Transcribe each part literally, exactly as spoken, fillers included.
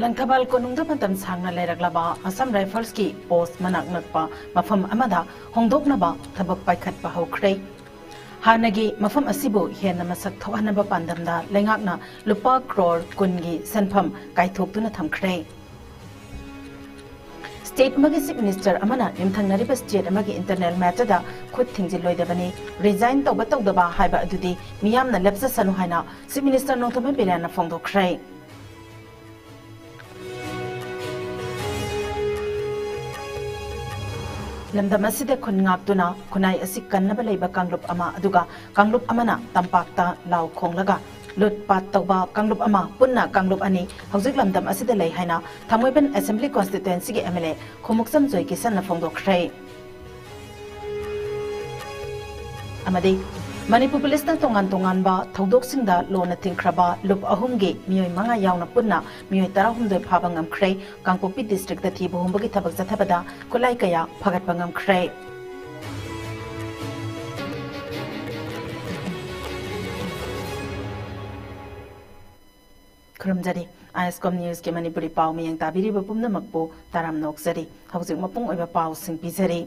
ꯂꯪꯊꯕꯥꯜ ꯀꯣꯅꯨꯡꯗ ꯃꯇꯝ ꯁꯥꯡꯅ ꯂꯩꯔꯛꯂꯕ ꯑꯁꯥꯝ ꯔꯥꯏꯐꯜꯁꯀꯤ ꯄꯣꯁ ꯃꯅꯥꯛ ꯅꯛꯄ ꯃꯐꯝ ꯑꯃꯗ ꯍꯣꯡꯗꯣꯛꯅꯕ ꯊꯕꯛ ꯄꯥꯏꯈꯠꯄ ꯍꯧꯈ꯭ꯔꯦ꯫ ꯍꯥꯟꯅꯒꯤ ꯃꯐꯝ ꯑꯁꯤꯕꯨ ꯍꯦꯟꯅ ꯃꯁꯛ ꯊꯣꯛꯍꯟꯅꯕ ꯄꯥꯟꯗꯝꯗ ꯂꯩꯉꯥꯛꯅ ꯂꯨꯄꯥ ꯀ꯭ꯔꯣꯔ ꯀꯨꯟꯒꯤ ꯁꯦꯟꯐꯝ ꯀꯥꯏꯊꯣꯛꯇꯨꯅ ꯊꯝꯈ꯭ꯔꯦ꯫ ꯁ꯭ꯇꯦꯠ ꯑꯃꯒꯤ ꯆꯤꯐ ꯃꯤꯅꯤꯁꯇꯔ ꯑꯃꯅ ꯌꯨꯝꯊꯪꯅꯔꯤꯕ ꯁ꯭ꯇꯦꯠ ꯑꯃꯒꯤ ꯏꯟꯇꯔꯅꯦꯜ ꯃꯦꯇꯔꯗ ꯈꯨꯠ ꯊꯤꯡꯖꯤꯜꯂꯣꯏꯗꯕꯅꯤ, ꯔꯤꯖꯥꯏꯟ ꯇꯧꯕ ꯇꯧꯗꯕ ꯍꯥꯏꯕ ꯑꯗꯨꯗꯤ ꯃꯤꯌꯥꯝꯅ ꯂꯦꯞꯆꯁꯅꯨ ꯍꯥꯏꯅ ꯆꯤꯐ ꯃꯤꯅꯤꯁꯇꯔ ꯅꯣꯡꯊꯣꯝꯕꯝ ꯕꯤꯔꯦꯟꯅ ꯐꯣꯡꯗꯣꯛꯈ꯭ꯔꯦ꯫ ꯂꯝꯗꯝ ꯑꯁꯤꯗ ꯈꯨꯟ ꯉꯥꯛꯇꯨꯅ ꯈꯨꯟꯅꯥꯏ ꯑꯁꯤ ꯀꯟꯅꯕ ꯂꯩꯕ ꯀꯥꯡꯂꯨꯞ ꯑꯃ, ꯑꯗꯨꯒ ꯀꯥꯡꯂꯨꯞ ꯑꯃꯅ ꯇꯝꯄꯥꯛꯇ ꯂꯥꯎ ꯈꯣꯡꯂꯒ ꯂꯨꯠ ꯄꯥꯠ ꯇꯧꯕ ꯀꯥꯡꯂꯨꯞ ꯑꯃ, ꯄꯨꯟꯅ ꯀꯥꯡꯂꯨꯞ ꯑꯅꯤ ꯍꯧꯖꯤꯛ ꯂꯝꯗꯝ ꯑꯁꯤꯗ ꯂꯩ ꯍꯥꯏꯅ ꯊꯥꯡꯃꯩꯕꯟ assembly ꯀꯣꯟꯁꯇꯤꯇ꯭ꯋꯦꯟꯁꯤꯒꯤ M L A Khumukcham ꯖꯣꯏꯀꯤꯁꯟꯅ ꯐꯣꯡꯗꯣꯛꯈ꯭ꯔꯦ꯫ ꯑꯃꯗꯤ ꯃꯅꯤꯄꯨꯔ ꯄꯨꯂꯤꯁꯅ ꯇꯣꯉꯥꯟ ꯇꯣꯉꯥꯟꯕ ꯊꯧꯗꯣꯛꯁꯤꯡꯗ ꯂꯣꯟꯅ ꯊꯤꯡꯈ꯭ꯔꯕ ꯂꯨꯞ ꯑꯍꯨꯝꯒꯤ ꯃꯤꯑꯣꯏ ꯃꯉꯥ ꯌꯥꯎꯅ ꯄꯨꯟꯅ ꯃꯤꯑꯣꯏ ꯇꯔꯥꯍꯨꯝꯗꯣꯏ ꯐꯥꯕ ꯉꯝꯈ꯭ꯔꯦ꯫ ꯀꯥꯡꯄꯣꯛꯄꯤ ꯗꯤꯁꯇ꯭ꯔꯤꯛꯇ ꯊꯤꯕ ꯍꯨꯝꯕꯒꯤ ꯊꯕꯛ ꯆꯠꯊꯕꯗ ꯈꯨꯠꯂꯥꯏ ꯀꯌꯥ ꯐꯒꯠꯄ ꯉꯝꯈ꯭ꯔꯦ꯫ ꯈꯨꯔꯨꯝꯖꯔꯤ꯫ ꯑꯥꯏ ꯑꯦꯁ ꯀꯣꯝ ꯅ꯭ꯌꯨꯁꯀꯤ ꯃꯅꯤꯄꯨꯔꯤ ꯄꯥꯎ ꯃꯤꯌꯦꯡ ꯇꯥꯕꯤꯔꯤꯕ ꯄꯨꯝꯅꯃꯛꯄꯨ ꯇꯔꯥꯝꯅ ꯑꯣꯛꯆꯔꯤ꯫ ꯍꯧꯖꯤꯛ ꯃꯄꯨꯡ ꯑꯣꯏꯕ ꯄꯥꯎꯁꯤꯡ ꯄꯤꯖꯔꯤ꯫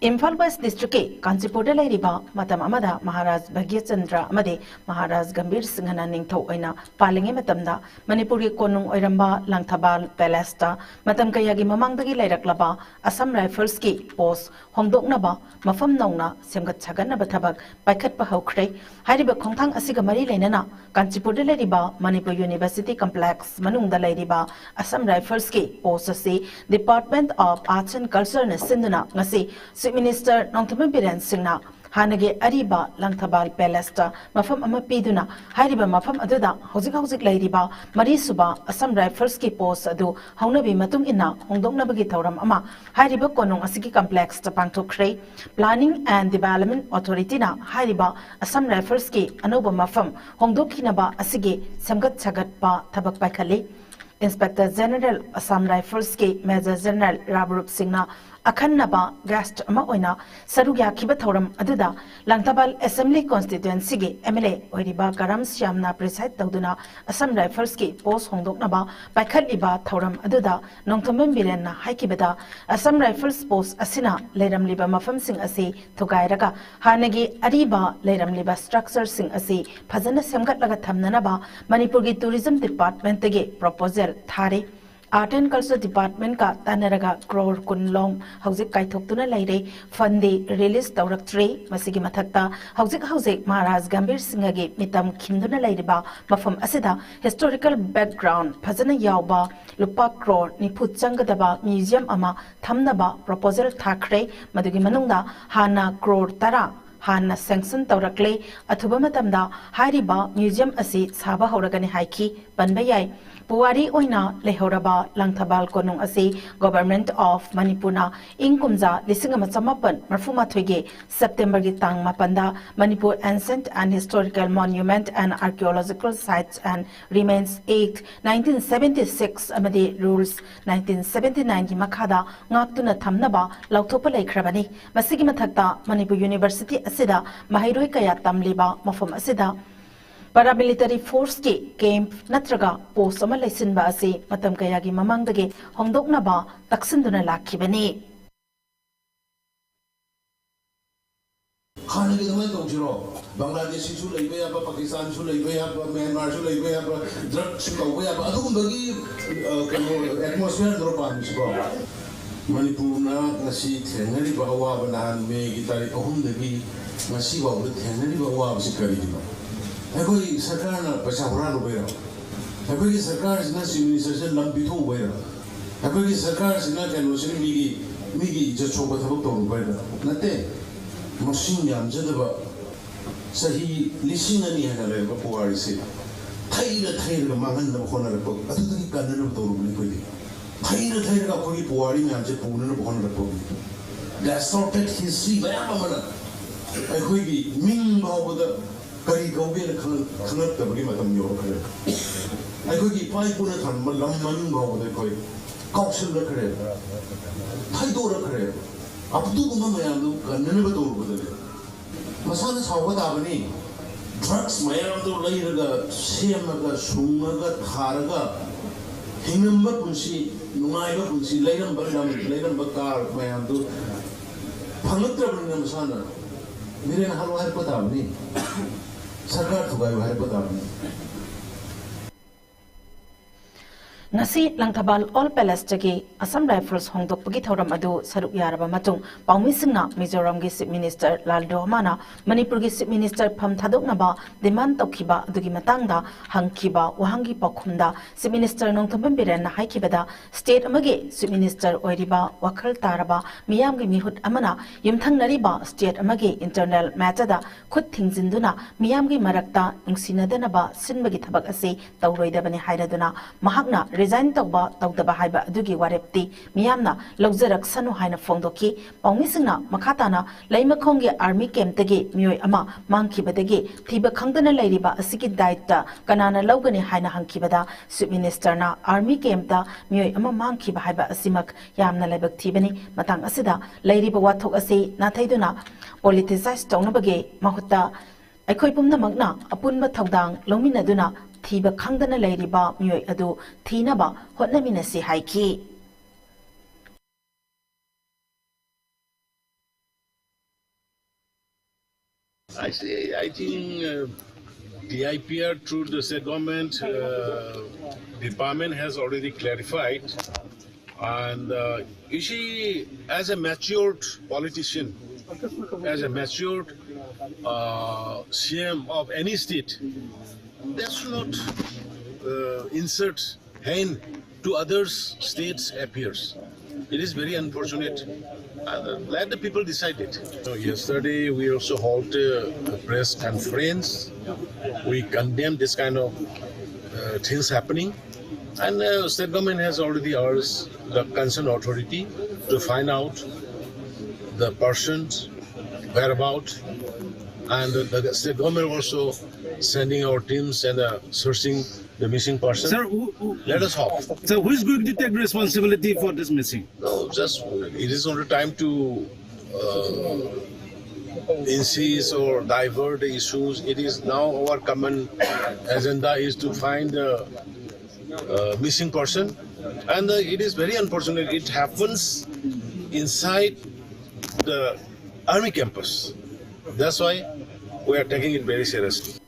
ꯏꯝꯐꯥꯜ ꯋꯦꯁ ꯗꯤꯁꯇ꯭ꯔꯤꯛꯀꯤ ꯀꯥꯟꯆꯤꯄꯨꯔꯗ ꯂꯩꯔꯤꯕ, ꯃꯇꯝ ꯑꯃꯗ ꯃꯍꯥꯔꯥꯖ ꯚꯥꯒ꯭ꯌꯆꯟꯗ꯭ꯔ ꯑꯃꯗꯤ ꯃꯍꯥꯔꯥꯖ ꯒꯝꯚꯤꯔ ꯁꯤꯡꯍꯅ ꯅꯤꯡꯊꯧ ꯑꯣꯏꯅ ꯄꯥꯜꯂꯤꯉꯩ ꯃꯇꯝꯗ ꯃꯅꯤꯄꯨꯔꯒꯤ ꯀꯣꯅꯨꯡ ꯑꯣꯏꯔꯝꯕ ꯂꯪꯊꯕꯥꯜ ꯄꯦꯂꯦꯁꯇ ꯃꯇꯝ ꯀꯌꯥꯒꯤ ꯃꯃꯥꯡꯗꯒꯤ ꯂꯩꯔꯛꯂꯕ ꯑꯁꯥꯝ ꯔꯥꯏꯐꯜꯁꯀꯤ ꯄꯣꯁ ꯍꯣꯡꯗꯣꯛꯅꯕ ꯃꯐꯝ ꯅꯧꯅ ꯁꯦꯝꯒꯠ ꯁꯥꯒꯠꯅꯕ ꯊꯕꯛ ꯄꯥꯏꯈꯠꯄ ꯍꯧꯈ꯭ꯔꯦ꯫ ꯍꯥꯏꯔꯤꯕ ꯈꯣꯡꯊꯥꯡ ꯑꯁꯤꯒ ꯃꯔꯤ ꯂꯩꯅꯅ ꯀꯥꯟꯆꯤꯄꯨꯔꯗ ꯂꯩꯔꯤꯕ ꯃꯅꯤꯄꯨꯔ ꯌꯨꯅꯤꯚꯔꯁꯤꯇꯤ ꯀꯝꯄ꯭ꯂꯦꯛꯁ ꯃꯅꯨꯡꯗ ꯂꯩꯔꯤꯕ ꯑꯁꯥꯝ ꯔꯥꯏꯐꯜꯁꯀꯤ ꯄꯣꯁ ꯑꯁꯤ Department of Arts and Cultureꯅ ꯁꯤꯟꯗꯨꯅ ꯉꯁꯤ ꯆꯤꯐ ꯃꯤꯅꯤꯁꯇꯔ ꯅꯣꯡꯊꯣꯝꯕꯝ ꯕꯤꯔꯦꯟ ꯁꯤꯡꯅ ꯍꯥꯟꯅꯒꯤ ꯑꯔꯤꯕ ꯂꯪꯊꯕꯥꯜ ꯄꯦꯂꯦꯁꯇ ꯃꯐꯝ ꯑꯃ ꯄꯤꯗꯨꯅ, ꯍꯥꯏꯔꯤꯕ ꯃꯐꯝ ꯑꯗꯨꯗ ꯍꯧꯖꯤꯛ ꯍꯧꯖꯤꯛ ꯂꯩꯔꯤꯕ ꯃꯔꯤꯁꯨꯕ ꯑꯁꯥꯝ ꯔꯥꯏꯐꯜꯁꯀꯤ ꯄꯣꯁ ꯑꯗꯨ ꯍꯧꯅꯕꯤ ꯃꯇꯨꯡ ꯏꯟꯅ ꯍꯣꯡꯗꯣꯛꯅꯕꯒꯤ ꯊꯧꯔꯝ ꯑꯃ ꯍꯥꯏꯔꯤꯕ ꯀꯣꯅꯨꯡ ꯑꯁꯤꯒꯤ ꯀꯝꯄ꯭ꯂꯦꯛꯁꯇ ꯄꯥꯡꯊꯣꯛꯈ꯭ꯔꯦ꯫ Planning and Development Authorityꯅ ꯍꯥꯏꯔꯤꯕ ꯑꯁꯥꯝ ꯔꯥꯏꯐꯜꯁꯀꯤ ꯑꯅꯧꯕ ꯃꯐꯝ ꯍꯣꯡꯗꯣꯛꯈꯤꯅꯕ ꯑꯁꯤꯒꯤ ꯁꯦꯝꯒꯠ ꯁꯥꯒꯠꯄ ꯊꯕꯛ ꯄꯥꯏꯈꯠꯂꯤ꯫ ꯏꯟꯁꯄꯦꯛꯇꯔ ꯖꯦꯅꯔꯦꯜ ꯑꯁꯥꯝ ꯔꯥꯏꯐꯜꯁꯀꯤ ꯃꯦꯖꯔ ꯖꯦꯅꯔꯦꯜ ꯔꯥꯕꯔꯨꯞ ꯁꯤꯡꯅ ꯑꯈꯟꯅꯕ guest ꯑꯃ ꯑꯣꯏꯅ ꯁꯔꯨꯛ ꯌꯥꯈꯤꯕ ꯊꯧꯔꯝ ꯑꯗꯨꯗ ꯂꯥꯡꯊꯕꯥꯜ Assembly Constituencyꯒꯤ MLA ꯑꯣꯏꯔꯤꯕ ꯀꯔꯝ ꯁ꯭ꯌꯥꯝꯅ preside ꯇꯧꯗꯨꯅ Assam Riflesꯀꯤ post ꯍꯣꯡꯗꯣꯛꯅꯕ ꯄꯥꯏꯈꯠꯂꯤꯕ ꯊꯧꯔꯝ ꯑꯗꯨꯗ ꯅꯣꯡꯊꯣꯝꯕꯝ ꯕꯤꯔꯦꯟꯅ ꯍꯥꯏꯈꯤꯕꯗ, Assam Rifles post ꯑꯁꯤꯅ ꯂꯩꯔꯝꯂꯤꯕ ꯃꯐꯝꯁꯤꯡ ꯑꯁꯤ ꯊꯨꯒꯥꯏꯔꯒ ꯍꯥꯟꯅꯒꯤ ꯑꯔꯤꯕ ꯂꯩꯔꯝꯂꯤꯕ structureꯁꯤꯡ ꯑꯁꯤ ꯐꯖꯅ ꯁꯦꯝꯒꯠꯂꯒ ꯊꯝꯅꯅꯕ ꯃꯅꯤꯄꯨꯔꯒꯤ Tourism Departmentꯇꯒꯤ proposal ꯊꯥꯔꯤ꯫ Art and Culture Departmentꯀ ꯇꯥꯟꯅꯔꯒ crore ꯀꯨꯟ ꯂꯣꯝ ꯍꯧꯖꯤꯛ ꯀꯥꯏꯊꯣꯛꯇꯨꯅ ꯂꯩꯔꯦ꯫ Fundꯗꯤ release ꯇꯧꯔꯛꯇ꯭ꯔꯤ꯫ ꯃꯁꯤꯒꯤ ꯃꯊꯛꯇ ꯍꯧꯖꯤꯛ ꯍꯧꯖꯤꯛ ꯃꯍꯥꯔꯥꯖ ꯒꯝꯚꯤꯔ ꯁꯤꯡꯍꯒꯤ ꯃꯤꯇꯝ ꯈꯤꯟꯗꯨꯅ ꯂꯩꯔꯤꯕ ꯃꯐꯝ ꯑꯁꯤꯗ historical background ꯐꯖꯅ ꯌꯥꯎꯕ ꯂꯨꯄꯥ crore ꯅꯤꯐꯨ ꯆꯪꯒꯗꯕ museum ꯑꯃ ꯊꯝꯅꯕ proposal ꯊꯥꯈ꯭ꯔꯦ꯫ ꯃꯗꯨꯒꯤ ꯃꯅꯨꯡꯗ ꯍꯥꯟꯅ crore ꯇꯔꯥ ꯍꯥꯟꯅ sanction ꯇꯧꯔꯛꯂꯦ꯫ ꯑꯊꯨꯕ ꯃꯇꯝꯗ ꯍꯥꯏꯔꯤꯕ museum ꯑꯁꯤ ꯁꯥꯕ ꯍꯧꯔꯒꯅꯤ ꯍꯥꯏꯈꯤ꯫ ꯄꯟꯕ ꯌꯥꯏ, ꯄꯨꯋꯥꯔꯤ ꯑꯣꯏꯅ ꯂꯩꯍꯧꯔꯕ ꯂꯥꯡꯊꯕꯥꯜ ꯀꯣꯅꯨꯡ ꯑꯁꯤ Government of ꯃꯅꯤꯄꯨꯔꯅ ꯏꯪ ꯀꯨꯝꯖꯥ ꯂꯤꯁꯤꯡ ꯑꯃ ꯆꯃꯥꯄꯟ ꯃꯔꯐꯨ ꯃꯥꯊꯣꯏꯒꯤ Septemberꯒꯤ ꯇꯥꯡ ꯃꯥꯄꯟꯗ Manipur Ancient and Historical Monument and Archaeological Sites and Remains Act nineteen seventy six ꯑꯃꯗꯤ Rules nineteen seventy nineꯒꯤ ꯃꯈꯥꯗ ꯉꯥꯛꯇꯨꯅ ꯊꯝꯅꯕ ꯂꯥꯎꯊꯣꯛꯄ ꯂꯩꯈ꯭ꯔꯕꯅꯤ꯫ ꯃꯁꯤꯒꯤ ꯃꯊꯛꯇ ꯃꯅꯤꯄꯨꯔ University ꯑꯁꯤꯗ ꯃꯍꯩꯔꯣꯏ ꯀꯌꯥ ꯇꯝꯂꯤꯕ ꯃꯐꯝ ꯑꯁꯤꯗ paramilitary forceꯀꯤ camp ꯅꯠꯇ꯭ꯔꯒ post ꯑꯃ ꯂꯩꯁꯤꯟꯕ ꯑꯁꯤ ꯃꯇꯝ ꯀꯌꯥꯒꯤ ꯃꯃꯥꯡꯗꯒꯤ ꯍꯣꯡꯗꯣꯛꯅꯕ ꯇꯛꯁꯤꯟꯗꯨꯅ ꯂꯥꯛꯈꯤꯕꯅꯤ꯫ ꯍꯥꯟꯅꯒꯤ ꯑꯗꯨꯃꯥꯏꯅ ꯇꯧꯁꯤꯔꯣ? ꯕꯪꯒ꯭ꯂꯥꯗꯦꯁꯤꯁꯨ ꯂꯩꯕ ꯌꯥꯕ, ꯄꯥꯀꯤꯁꯇꯥꯟꯁꯨ ꯂꯩꯕ ꯌꯥꯕ, ꯃ꯭ꯌꯥꯟꯃꯥꯔꯁꯨ ꯂꯩꯕ ꯌꯥꯕ, drugꯁꯨ ꯇꯧꯕ ꯌꯥꯕ, ꯑꯗꯨꯒꯨꯝꯕꯒꯤ, ꯑ, ꯀꯩꯅꯣ, atmosphereꯗꯨꯔꯣ ꯄꯥꯝꯃꯤꯁꯤꯀꯣ? ꯃꯅꯤꯄꯨꯔꯅ ꯉꯁꯤ ꯊꯦꯡꯅꯔꯤꯕ ꯑꯋꯥꯕ, ꯅꯍꯥꯟ ꯃꯦꯒꯤ ꯇꯥꯔꯤꯛ ꯑꯍꯨꯝꯗꯒꯤ ꯉꯁꯤ ꯐꯥꯎꯕꯗ ꯊꯦꯡꯅꯔꯤꯕ ꯑꯋꯥꯕꯁꯤ ꯀꯔꯤꯒꯤꯅꯣ? ꯑꯩꯈꯣꯏ ꯁꯔꯀꯥꯔꯅ ꯄꯩꯁꯥ ꯍꯨꯔꯥꯜꯂꯨꯕꯩꯔꯣ? ꯑꯩꯈꯣꯏꯒꯤ ꯁꯔꯀꯥꯔꯁꯤꯅ Chief Ministerꯁꯦ ꯂꯝ ꯄꯤꯊꯣꯛꯎꯕꯩꯔꯣ? ꯑꯩꯈꯣꯏꯒꯤ ꯁꯔꯀꯥꯔꯁꯤꯅ ꯀꯩꯅꯣꯁꯤꯅ ꯃꯤꯒꯤ, ꯃꯤꯒꯤ ꯏꯖꯠ ꯁꯣꯛꯄ ꯊꯕꯛ ꯇꯧꯔꯨꯕꯩꯔꯣ? ꯅꯠꯇꯦ꯫ ꯃꯁꯤꯡ ꯌꯥꯝꯖꯗꯕ ꯆꯍꯤ ꯂꯤꯁꯤꯡ ꯑꯅꯤ ꯍꯦꯟꯅ ꯂꯩꯔꯕ ꯄꯨꯋꯥꯔꯤꯁꯤ ꯊꯩꯔ ꯊꯩꯔꯒ ꯃꯥꯡꯍꯟꯅꯕ ꯍꯣꯠꯅꯔꯛꯄ, ꯑꯗꯨꯗꯒꯤ ꯀꯟꯅꯅꯕ ꯇꯧꯔꯨꯕꯅꯤ ꯑꯩꯈꯣꯏꯗꯤ꯫ ꯊꯩꯔ ꯊꯩꯔꯒ ꯑꯩꯈꯣꯏꯒꯤ ꯄꯨꯋꯥꯔꯤ ꯃꯌꯥꯝꯁꯦ ꯄꯨꯅꯅꯕ ꯍꯣꯠꯅꯔꯛꯄ꯫ Distorted history ꯃꯌꯥꯝ ꯑꯃꯅ ꯑꯩꯈꯣꯏꯒꯤ ꯃꯤꯡ ꯐꯥꯎꯕꯗ ꯀꯔꯤ ꯀꯧꯒꯦꯅ ꯈꯪ-, ꯈꯪꯉꯛꯇꯕꯒꯤ ꯃꯇꯝ ꯌꯧꯔꯛꯈ꯭ꯔꯦ꯫ ꯑꯩꯈꯣꯏꯒꯤ ꯏꯄꯥ ꯏꯄꯨꯅ ꯊꯝꯕ ꯂꯝ ꯃꯃꯤꯡ ꯐꯥꯎꯕꯗ ꯑꯩꯈꯣꯏ ꯀꯥꯎꯁꯤꯜꯂꯛꯈ꯭ꯔꯦꯕ, ꯊꯩꯗꯣꯔꯛꯈ꯭ꯔꯦꯕ꯫ ꯑꯗꯨꯒꯨꯝꯕ ꯃꯌꯥꯝꯗꯨ ꯀꯟꯅꯅꯕ ꯇꯧꯔꯨꯕꯗꯗꯤ ꯃꯁꯥꯅ ꯁꯥꯎꯕ ꯇꯥꯕꯅꯤ꯫ ꯗ꯭ꯔꯒꯁ ꯃꯌꯥꯝꯗꯨ ꯂꯩꯔꯒ, ꯁꯦꯝꯃꯒ, ꯁꯨꯡꯉꯒ, ꯊꯥꯔꯒ ꯍꯤꯡꯉꯝꯕ ꯄꯨꯟꯁꯤ, ꯅꯨꯡꯉꯥꯏꯕ ꯄꯨꯟꯁꯤ, ꯂꯩꯔꯝꯕ ꯂꯝ, ꯂꯩꯔꯝꯕ ꯀꯥꯔ ꯃꯌꯥꯝꯗꯨ ꯐꯪꯂꯛꯇ꯭ꯔꯕꯅꯤꯅ ꯃꯁꯥꯅ ꯃꯤꯔꯦꯟ ꯍꯥꯠꯂꯣ ꯍꯥꯏꯔꯛꯄ ꯇꯥꯕꯅꯤ, ꯁꯔꯀꯥꯔ ꯊꯨꯒꯥꯏꯌꯨ ꯍꯥꯏꯔꯛꯄ ꯇꯥꯕꯅꯤ꯫ ꯉꯁꯤ ꯂꯪꯊꯕꯥꯜ ꯑꯣꯜ ꯄꯦꯂꯦꯁꯇꯒꯤ ꯑꯁꯥꯝ ꯔꯥꯏꯐꯜꯁ ꯍꯣꯡꯗꯣꯛꯄꯒꯤ ꯊꯧꯔꯝ ꯑꯗꯨ ꯁꯔꯨꯛ ꯌꯥꯔꯕ ꯃꯇꯨꯡ ꯄꯥꯎꯃꯤꯁꯤꯡꯅ ꯃꯤꯖꯣꯔꯥꯝꯒꯤ ꯆꯤꯐ ꯃꯤꯅꯤꯁꯇꯔ ꯂꯥꯜꯗꯣꯍꯃꯥꯅ ꯃꯅꯤꯄꯨꯔꯒꯤ ꯆꯤꯐ ꯃꯤꯅꯤꯁꯇꯔ ꯐꯝ ꯊꯥꯗꯣꯛꯅꯕ ꯗꯤꯃꯥꯟ ꯇꯧꯈꯤꯕ ꯑꯗꯨꯒꯤ ꯃꯇꯥꯡꯗ ꯍꯪꯈꯤꯕ ꯋꯥꯍꯪꯒꯤ ꯄꯥꯎꯈꯨꯝꯗ ꯆꯤꯐ ꯃꯤꯅꯤꯁꯇꯔ ꯅꯣꯡꯊꯣꯝꯕꯝ ꯕꯤꯔꯦꯟꯅ ꯍꯥꯏꯈꯤꯕꯗ, ꯁ꯭ꯇꯦꯠ ꯑꯃꯒꯤ ꯆꯤꯐ ꯃꯤꯅꯤꯁꯇꯔ ꯑꯣꯏꯔꯤꯕ ꯋꯥꯈꯜ ꯇꯥꯔꯕ ꯃꯤꯌꯥꯝꯒꯤ ꯃꯤꯍꯨꯠ ꯑꯃꯅ ꯌꯨꯝꯊꯪꯅꯔꯤꯕ ꯁ꯭ꯇꯦꯠ ꯑꯃꯒꯤ ꯏꯟꯇꯔꯅꯦꯜ ꯃꯦꯇꯔꯗ ꯈꯨꯠ ꯊꯤꯡꯖꯤꯟꯗꯨꯅ ꯃꯤꯌꯥꯝꯒꯤ ꯃꯔꯛꯇ ꯅꯨꯡꯁꯤꯅꯗꯅꯕ ꯁꯤꯟꯕꯒꯤ ꯊꯕꯛ ꯑꯁꯤ ꯇꯧꯔꯣꯏꯗꯕꯅꯤ ꯍꯥꯏꯔꯗꯨꯅ ꯃꯍꯥꯛꯅ ꯔꯤꯖꯥꯏꯟ ꯇꯧꯕ ꯇꯧꯗꯕ ꯍꯥꯏꯕ ꯑꯗꯨꯒꯤ ꯋꯥꯔꯦꯞꯇꯤ ꯃꯤꯌꯥꯝꯅ ꯂꯧꯖꯔꯛꯁꯅꯨ ꯍꯥꯏꯅ ꯐꯣꯡꯗꯣꯛꯈꯤ꯫ ꯄꯥꯎꯃꯤꯁꯤꯡꯅ ꯃꯈꯥ ꯇꯥꯅ ꯂꯩꯃꯈꯣꯡꯒꯤ ꯑꯥꯔꯃꯤ ꯀꯦꯝꯞꯇꯒꯤ ꯃꯤꯑꯣꯏ ꯑꯃ ꯃꯥꯡꯈꯤꯕꯗꯒꯤ ꯊꯤꯕ ꯈꯪꯗꯅ ꯂꯩꯔꯤꯕ ꯑꯁꯤꯒꯤ ꯗꯥꯏꯇ ꯀꯅꯥꯅ ꯂꯧꯒꯅꯤ ꯍꯥꯏꯅ ꯍꯪꯈꯤꯕꯗ, ꯆꯤꯐ ꯃꯤꯅꯤꯁꯇꯔꯅ ꯑꯥꯔꯃꯤ ꯀꯦꯝꯞꯇ ꯃꯤꯑꯣꯏ ꯑꯃ ꯃꯥꯡꯈꯤꯕ ꯍꯥꯏꯕ ꯑꯁꯤꯃꯛ ꯌꯥꯝꯅ ꯂꯥꯏꯕꯛ ꯊꯤꯕꯅꯤ꯫ ꯃꯇꯥꯡ ꯑꯁꯤꯗ ꯂꯩꯔꯤꯕ ꯋꯥꯊꯣꯛ ꯑꯁꯤ ꯅꯥꯊꯩꯗꯨꯅ ꯄꯣꯂꯤꯇꯤꯁꯥꯏꯖ ꯇꯧꯅꯕꯒꯤ ꯃꯍꯨꯠꯇ ꯑꯩꯈꯣꯏ ꯄꯨꯝꯅꯃꯛꯅ ꯑꯄꯨꯟꯕ ꯊꯧꯗꯥꯡ ꯂꯧꯃꯤꯟꯅꯗꯨꯅ ꯊꯤꯕ ꯈꯪꯗꯅ ꯂꯩꯔꯤꯕ ꯃꯤꯑꯣꯏ ꯑꯗꯨ ꯊꯤꯅꯕ ꯍꯣꯠꯅꯃꯤꯟꯅꯁꯤ ꯍꯥꯏꯈꯤ꯫ I say, I think uh, D I P R through the state government uh, department has already clarified. And uh, you see, as a matured politician, as a matured uh, C M of any state, that's not uh, insert hand to others states' affairs. It is very unfortunate. Uh, let the people decide it. So yesterday we also held a press conference. We condemn this kind of uh, things happening. And uh, state government has already urged the concerned authority to find out the person's whereabouts. And the state government also sending our teams and uh, searching the missing person. Sir, who, who, let us hope. Sir, who is going to take responsibility for this missing? No, just it is only time to uh, insist or divert the issues. It is now our common agenda is to find the uh, missing person, and uh, it is very unfortunate. It happens inside the army campus. That's why we are taking it very seriously.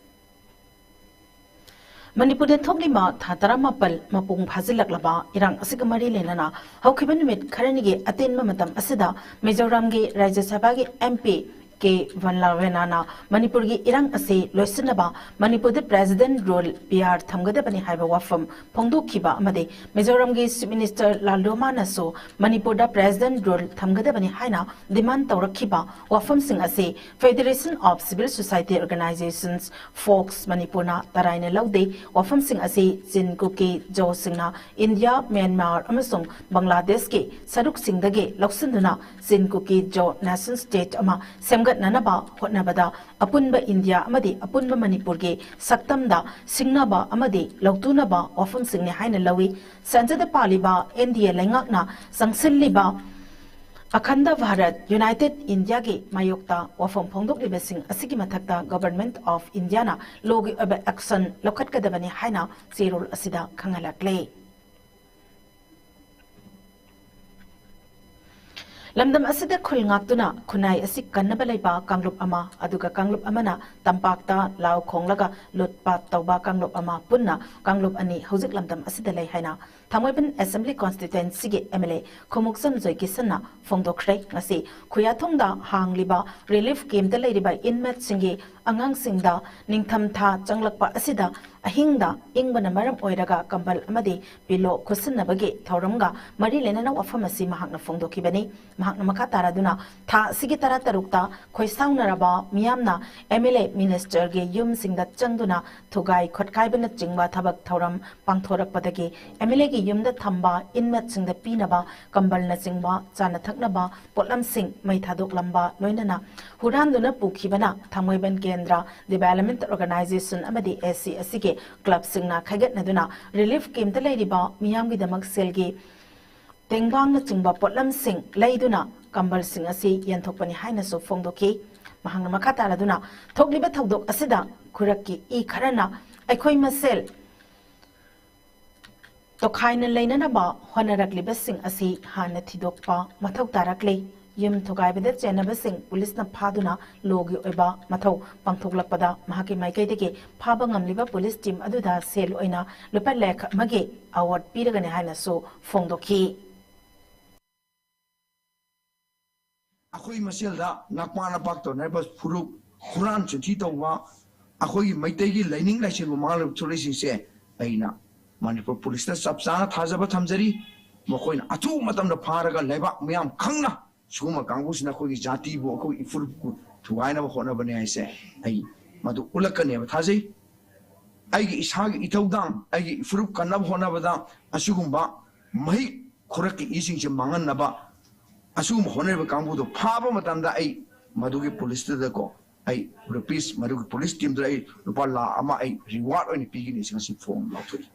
ꯃꯅꯤꯄꯨꯔꯗ ꯊꯣꯛꯂꯤꯕ ꯊꯥ ꯇꯔꯥꯃꯥꯄꯜ ꯃꯄꯨꯡ ꯐꯥꯖꯤꯜꯂꯛꯂꯕ ꯏꯔꯥꯡ ꯑꯁꯤꯒ ꯃꯔꯤ ꯂꯩꯅꯅ ꯍꯧꯈꯤꯕ ꯅꯨꯃꯤꯠ ꯈꯔꯅꯤꯒꯤ ꯑꯇꯦꯟꯕ ꯃꯇꯝ ꯑꯁꯤꯗ ꯃꯤꯖꯣꯔꯥꯝꯒꯤ ꯔꯥꯖ꯭ꯌ ꯁꯚꯥꯒꯤ ꯑꯦꯝ ꯄꯤ ꯀꯦ ꯚꯟꯂꯥꯔꯦꯅꯥꯅ ꯃꯅꯤꯄꯨꯔꯒꯤ ꯏꯔꯥꯡ ꯑꯁꯤ ꯂꯣꯏꯁꯤꯟꯅꯕ ꯃꯅꯤꯄꯨꯔꯗ ꯄ꯭ꯔꯦꯁꯤꯗꯦꯟꯠ ꯔꯨꯜ ꯄꯤ ꯑꯥꯔ ꯊꯝꯒꯗꯕꯅꯤ ꯍꯥꯏꯕ ꯋꯥꯐꯝ ꯐꯣꯡꯗꯣꯛꯈꯤꯕ ꯑꯃꯗꯤ ꯃꯤꯖꯣꯔꯥꯝꯒꯤ ꯆꯤꯐ ꯃꯤꯅꯤꯁꯇꯔ ꯂꯥꯜꯗꯣꯃꯥꯅꯁꯨ ꯃꯅꯤꯄꯨꯔꯗ ꯄ꯭ꯔꯦꯁꯤꯗꯦꯟꯠ ꯔꯨꯜ ꯊꯝꯒꯗꯕꯅꯤ ꯍꯥꯏꯅ ꯗꯤꯃꯥꯟ ꯇꯧꯔꯛꯈꯤꯕ ꯋꯥꯐꯝꯁꯤꯡ ꯑꯁꯤ Federation of Civil Society Organizations, fox, ꯃꯅꯤꯄꯨꯔꯅ ꯇꯔꯥꯏꯅ ꯂꯧꯗꯦ꯫ ꯋꯥꯐꯝꯁꯤꯡ ꯑꯁꯤ ꯆꯤꯟ ꯀꯨꯀꯤ ꯖꯣꯁꯤꯡꯅ ꯏꯟꯗꯤꯌꯥ, ꯃ꯭ꯌꯥꯟꯃꯥꯔ ꯑꯃꯁꯨꯡ ꯕꯪꯒ꯭ꯂꯥꯗꯦꯁꯀꯤ ꯁꯔꯨꯛꯁꯤꯡꯗꯒꯤ ꯂꯧꯁꯤꯟꯗꯨꯅ ꯆꯤꯟ ꯀꯨꯀꯤ ꯖꯣ ꯅꯦꯁꯟ ꯁ꯭ꯇꯦꯠ ꯑꯃ ꯁꯦꯝꯒꯠꯅꯅꯕ ꯍꯣꯠꯅꯕꯗ ꯑꯄꯨꯟꯕ ꯏꯟꯗꯤꯌꯥ ꯑꯃꯗꯤ ꯑꯄꯨꯟꯕ ꯃꯅꯤꯄꯨꯔꯒꯤ ꯁꯛꯇꯝꯗ ꯁꯤꯡꯅꯕ ꯑꯃꯗꯤ ꯂꯧꯇꯨꯅꯕ ꯋꯥꯐꯝꯁꯤꯡꯅꯤ ꯍꯥꯏꯅ ꯂꯧꯏ꯫ ꯁꯦꯟꯇꯔꯗ ꯄꯥꯜꯂꯤꯕ ꯑꯦꯟ ꯗꯤ ꯑꯦ ꯂꯩꯉꯥꯛꯅ ꯆꯪꯁꯤꯜꯂꯤꯕ ꯑꯈꯟꯗ ꯚꯥꯔꯠ, ꯌꯨꯅꯥꯏꯇꯦꯗ ꯏꯟꯗꯤꯌꯥꯒꯤ ꯃꯥꯌꯣꯛꯇ ꯋꯥꯐꯝ ꯐꯣꯡꯗꯣꯛꯂꯤꯕꯁꯤꯡ ꯑꯁꯤꯒꯤ ꯃꯊꯛꯇ Government of Indiaꯅ ꯂꯣꯒꯤ ꯑꯣꯏꯕ ꯑꯦꯛꯁꯟ ꯂꯧꯈꯠꯀꯗꯕꯅꯤ ꯍꯥꯏꯅ ꯆꯦꯔꯣꯜ ꯑꯁꯤꯗ ꯈꯪꯍꯜꯂꯛꯂꯦ꯫ ꯂꯝꯗꯝ ꯑꯁꯤꯗ ꯈꯨꯜ ꯉꯥꯛꯇꯨꯅ ꯈꯨꯟꯅꯥꯏ ꯑꯁꯤ ꯀꯟꯅꯕ ꯂꯩꯕ ꯀꯥꯡꯂꯨꯞ ꯑꯃ, ꯑꯗꯨꯒ ꯀꯥꯡꯂꯨꯞ ꯑꯃꯅ ꯇꯝꯄꯥꯛꯇ ꯂꯥꯎ ꯈꯣꯡꯂꯒ ꯂꯨꯠꯄꯥꯠ ꯇꯧꯕ ꯀꯥꯡꯂꯨꯞ ꯑꯃ, ꯄꯨꯟꯅ ꯀꯥꯡꯂꯨꯞ ꯑꯅꯤ ꯍꯧꯖꯤꯛ ꯂꯝꯗꯝ ꯑꯁꯤꯗ ꯂꯩ ꯍꯥꯏꯅ ꯊꯥꯡꯃꯩꯕꯟ Assembly Constituencyꯒꯤ M L A Khumukcham ꯖꯣꯏꯀꯤꯁꯟꯅ ꯐꯣꯡꯗꯣꯛꯈ꯭ꯔꯦ꯫ ꯉꯁꯤ ꯈꯨꯌꯥꯊꯣꯡꯗ ꯍꯥꯡꯂꯤꯕ relief campꯇ ꯂꯩꯔꯤꯕ inmateꯁꯤꯡꯒꯤ ꯑꯉꯥꯡꯁꯤꯡꯗ ꯅꯤꯡꯊꯝꯊꯥ ꯆꯪꯂꯛꯄ ꯑꯁꯤꯗ ꯑꯍꯤꯡꯗ ꯏꯪꯕꯅ ꯃꯔꯝ ꯑꯣꯏꯔꯒ ꯀꯝꯕꯜ ꯑꯃꯗꯤ ꯄꯤꯂꯣ ꯈꯨꯠꯁꯤꯟꯅꯕꯒꯤ ꯊꯧꯔꯝꯒ ꯃꯔꯤ ꯂꯩꯅꯅ ꯋꯥꯐꯝ ꯑꯁꯤ ꯃꯍꯥꯛꯅ ꯐꯣꯡꯗꯣꯛꯈꯤꯕꯅꯤ꯫ ꯃꯍꯥꯛꯅ ꯃꯈꯥ ꯇꯥꯔꯗꯨꯅ ꯊꯥ ꯑꯁꯤꯒꯤ ꯇꯔꯥꯇꯔꯨꯛꯇ ꯈꯣꯏꯁꯥꯎꯅꯔꯕ ꯃꯤꯌꯥꯝꯅ M L A ministerꯒꯤ ꯌꯨꯝꯁꯤꯡꯗ ꯆꯪꯗꯨꯅ ꯊꯨꯒꯥꯏ ꯈꯣꯠꯀꯥꯏꯕꯅꯆꯤꯡꯕ ꯊꯕꯛ ꯊꯧꯔꯝ ꯄꯥꯡꯊꯣꯔꯛꯄꯗꯒꯤ M L Aꯒꯤ ꯌꯨꯝꯗ ꯊꯝꯕ inmateꯁꯤꯡꯗ ꯄꯤꯅꯕ ꯀꯝꯕꯜꯅꯆꯤꯡꯕ ꯆꯥꯅ ꯊꯛꯅꯕ ꯄꯣꯠꯂꯝꯁꯤꯡ ꯃꯩ ꯊꯥꯗꯣꯛꯂꯝꯕ ꯂꯣꯏꯅꯅ ꯍꯨꯔꯥꯟꯗꯨꯅ ꯄꯨꯈꯤꯕꯅ ꯊꯥꯡꯃꯩꯕꯟ ꯀꯦ ꯀꯦꯟꯗ꯭ꯔ, ꯗꯤꯚꯦꯂꯞꯃꯦꯟꯇꯦꯜ ꯑꯣꯔꯒꯅꯥꯏꯖꯦꯁꯟ ꯑꯃꯗꯤ ꯑꯦꯁ ꯁꯤ ꯑꯦꯁ ꯇꯤꯒꯤ ꯀ꯭ꯂꯕꯁꯤꯡꯅ ꯈꯥꯏꯒꯠꯅꯗꯨꯅ ꯔꯤꯂꯤꯐ ꯀꯦꯝꯞꯇ ꯂꯩꯔꯤꯕ ꯃꯤꯌꯥꯝꯒꯤꯗꯃꯛ ꯁꯦꯜꯒꯤ ꯇꯦꯡꯕꯥꯡꯅꯆꯤꯡꯕ ꯄꯣꯠꯂꯝꯁꯤꯡ ꯂꯩꯗꯨꯅ ꯀꯝꯕꯜꯁꯤꯡ ꯑꯁꯤ ꯌꯦꯟꯊꯣꯛꯄꯅꯤ ꯍꯥꯏꯅꯁꯨ ꯐꯣꯡꯗꯣꯛꯈꯤ꯫ ꯃꯍꯥꯛꯅ ꯃꯈꯥ ꯇꯥꯔꯗꯨꯅ, ꯊꯣꯛꯂꯤꯕ ꯊꯧꯗꯣꯛ ꯑꯁꯤꯗ ꯈꯨꯔꯛꯀꯤ ꯏ ꯈꯔꯅ ꯑꯩꯈꯣꯏ ꯃꯁꯦꯜ ꯇꯣꯈꯥꯏꯅ ꯂꯩꯅꯅꯕ ꯍꯣꯠꯅꯔꯛꯂꯤꯕꯁꯤꯡ ꯑꯁꯤ ꯍꯥꯟꯅ ꯊꯤꯗꯣꯛꯄ ꯃꯊꯧ ꯇꯥꯔꯛꯂꯦ꯫ ꯌꯨꯝ ꯊꯨꯒꯥꯏꯕꯗ ꯆꯦꯟꯅꯕꯁꯤꯡ ꯄꯨꯂꯤꯁꯅ ꯐꯥꯗꯨꯅ ꯂꯣꯒꯤ ꯑꯣꯏꯕ ꯃꯊꯧ ꯄꯥꯡꯊꯣꯛꯂꯛꯄꯗ ꯃꯍꯥꯛꯀꯤ ꯃꯥꯏꯀꯩꯗꯒꯤ ꯐꯥꯕ ꯉꯝꯂꯤꯕ ꯄꯨꯂꯤꯁ ꯇꯤꯝ ꯑꯗꯨꯗ ꯁꯦꯜ ꯑꯣꯏꯅ ꯂꯨꯄꯥ ꯂꯥꯈ ꯑꯃꯒꯤ ꯑꯦꯋꯥꯔꯗ ꯄꯤꯔꯒꯅꯤ ꯍꯥꯏꯅꯁꯨ ꯐꯣꯡꯗꯣꯛꯈꯤ꯫ ꯑꯩꯈꯣꯏ ꯃꯁꯦꯜꯗ ꯅꯛꯄꯥ ꯅꯄꯥꯛ ꯇꯧꯅꯔꯤꯕ ꯐꯨꯔꯨꯞ, ꯍꯨꯔꯥꯟ ꯆꯤꯟꯊꯤ ꯇꯧꯕ, ꯑꯩꯈꯣꯏꯒꯤ ꯃꯩꯇꯩꯒꯤ ꯂꯥꯏꯅꯤꯡ ꯂꯥꯏꯁꯣꯟꯕꯨ ꯃꯥꯡꯍꯜꯂꯕ ꯊꯣꯛꯂꯛꯏꯁꯤꯡꯁꯦ ꯑꯩꯅ ꯃꯅꯤꯄꯨꯔ ꯄꯨꯂꯤꯁꯇ ꯆꯞ ꯆꯥꯅ ꯊꯥꯖꯕ ꯊꯝꯖꯔꯤ꯫ ꯃꯈꯣꯏꯅ ꯑꯊꯨꯕ ꯃꯇꯝꯗ ꯐꯥꯔꯒ ꯂꯩꯕꯥꯛ ꯃꯤꯌꯥꯝ ꯈꯪꯅ ꯁꯤꯒꯨꯝꯕ ꯀꯥꯡꯕꯨꯁꯤꯅ ꯑꯩꯈꯣꯏꯒꯤ ꯖꯥꯇꯤꯕꯨ, ꯑꯩꯈꯣꯏꯒꯤ ꯏꯐꯨꯔꯨꯞꯄꯨ ꯊꯨꯒꯥꯏꯅꯕ ꯍꯣꯠꯅꯕꯅꯦ ꯍꯥꯏꯁꯦ ꯑꯩ ꯃꯗꯨ ꯎꯠꯂꯛꯀꯅꯦꯕ ꯊꯥꯖꯩ꯫ ꯑꯩꯒꯤ ꯏꯁꯥꯒꯤ ꯏꯊꯧꯗꯥꯡ, ꯑꯩꯒꯤ ꯏꯐꯨꯔꯨꯞ ꯀꯟꯅꯕ ꯍꯣꯠꯅꯕꯗ ꯑꯁꯤꯒꯨꯝꯕ ꯃꯍꯤꯛ ꯈꯨꯔꯛꯀꯤ ꯏꯁꯤꯡꯁꯦ ꯃꯥꯡꯍꯟꯅꯕ ꯑꯁꯤꯒꯨꯝꯕ ꯍꯣꯠꯅꯔꯤꯕ ꯀꯥꯡꯕꯨꯗꯣ ꯐꯥꯕ ꯃꯇꯝꯗ ꯑꯩ ꯃꯗꯨꯒꯤ ꯄꯨꯂꯤꯁꯇꯨꯗꯀꯣ, ꯑꯩ ꯔꯨꯄꯤꯁ, ꯃꯗꯨꯒꯤ ꯄꯨꯂꯤꯁ ꯇꯤꯝꯗꯨꯗ ꯑꯩ ꯂꯨꯄꯥ ꯂꯥꯈ ꯑꯃ ꯑꯩ ꯔꯤꯋꯥꯔꯗ ꯑꯣꯏꯅ ꯄꯤꯒꯅꯤ꯫ ꯁꯤ ꯉꯁꯤ ꯐꯣꯝ ꯂꯥꯎꯊꯣꯛꯏ꯫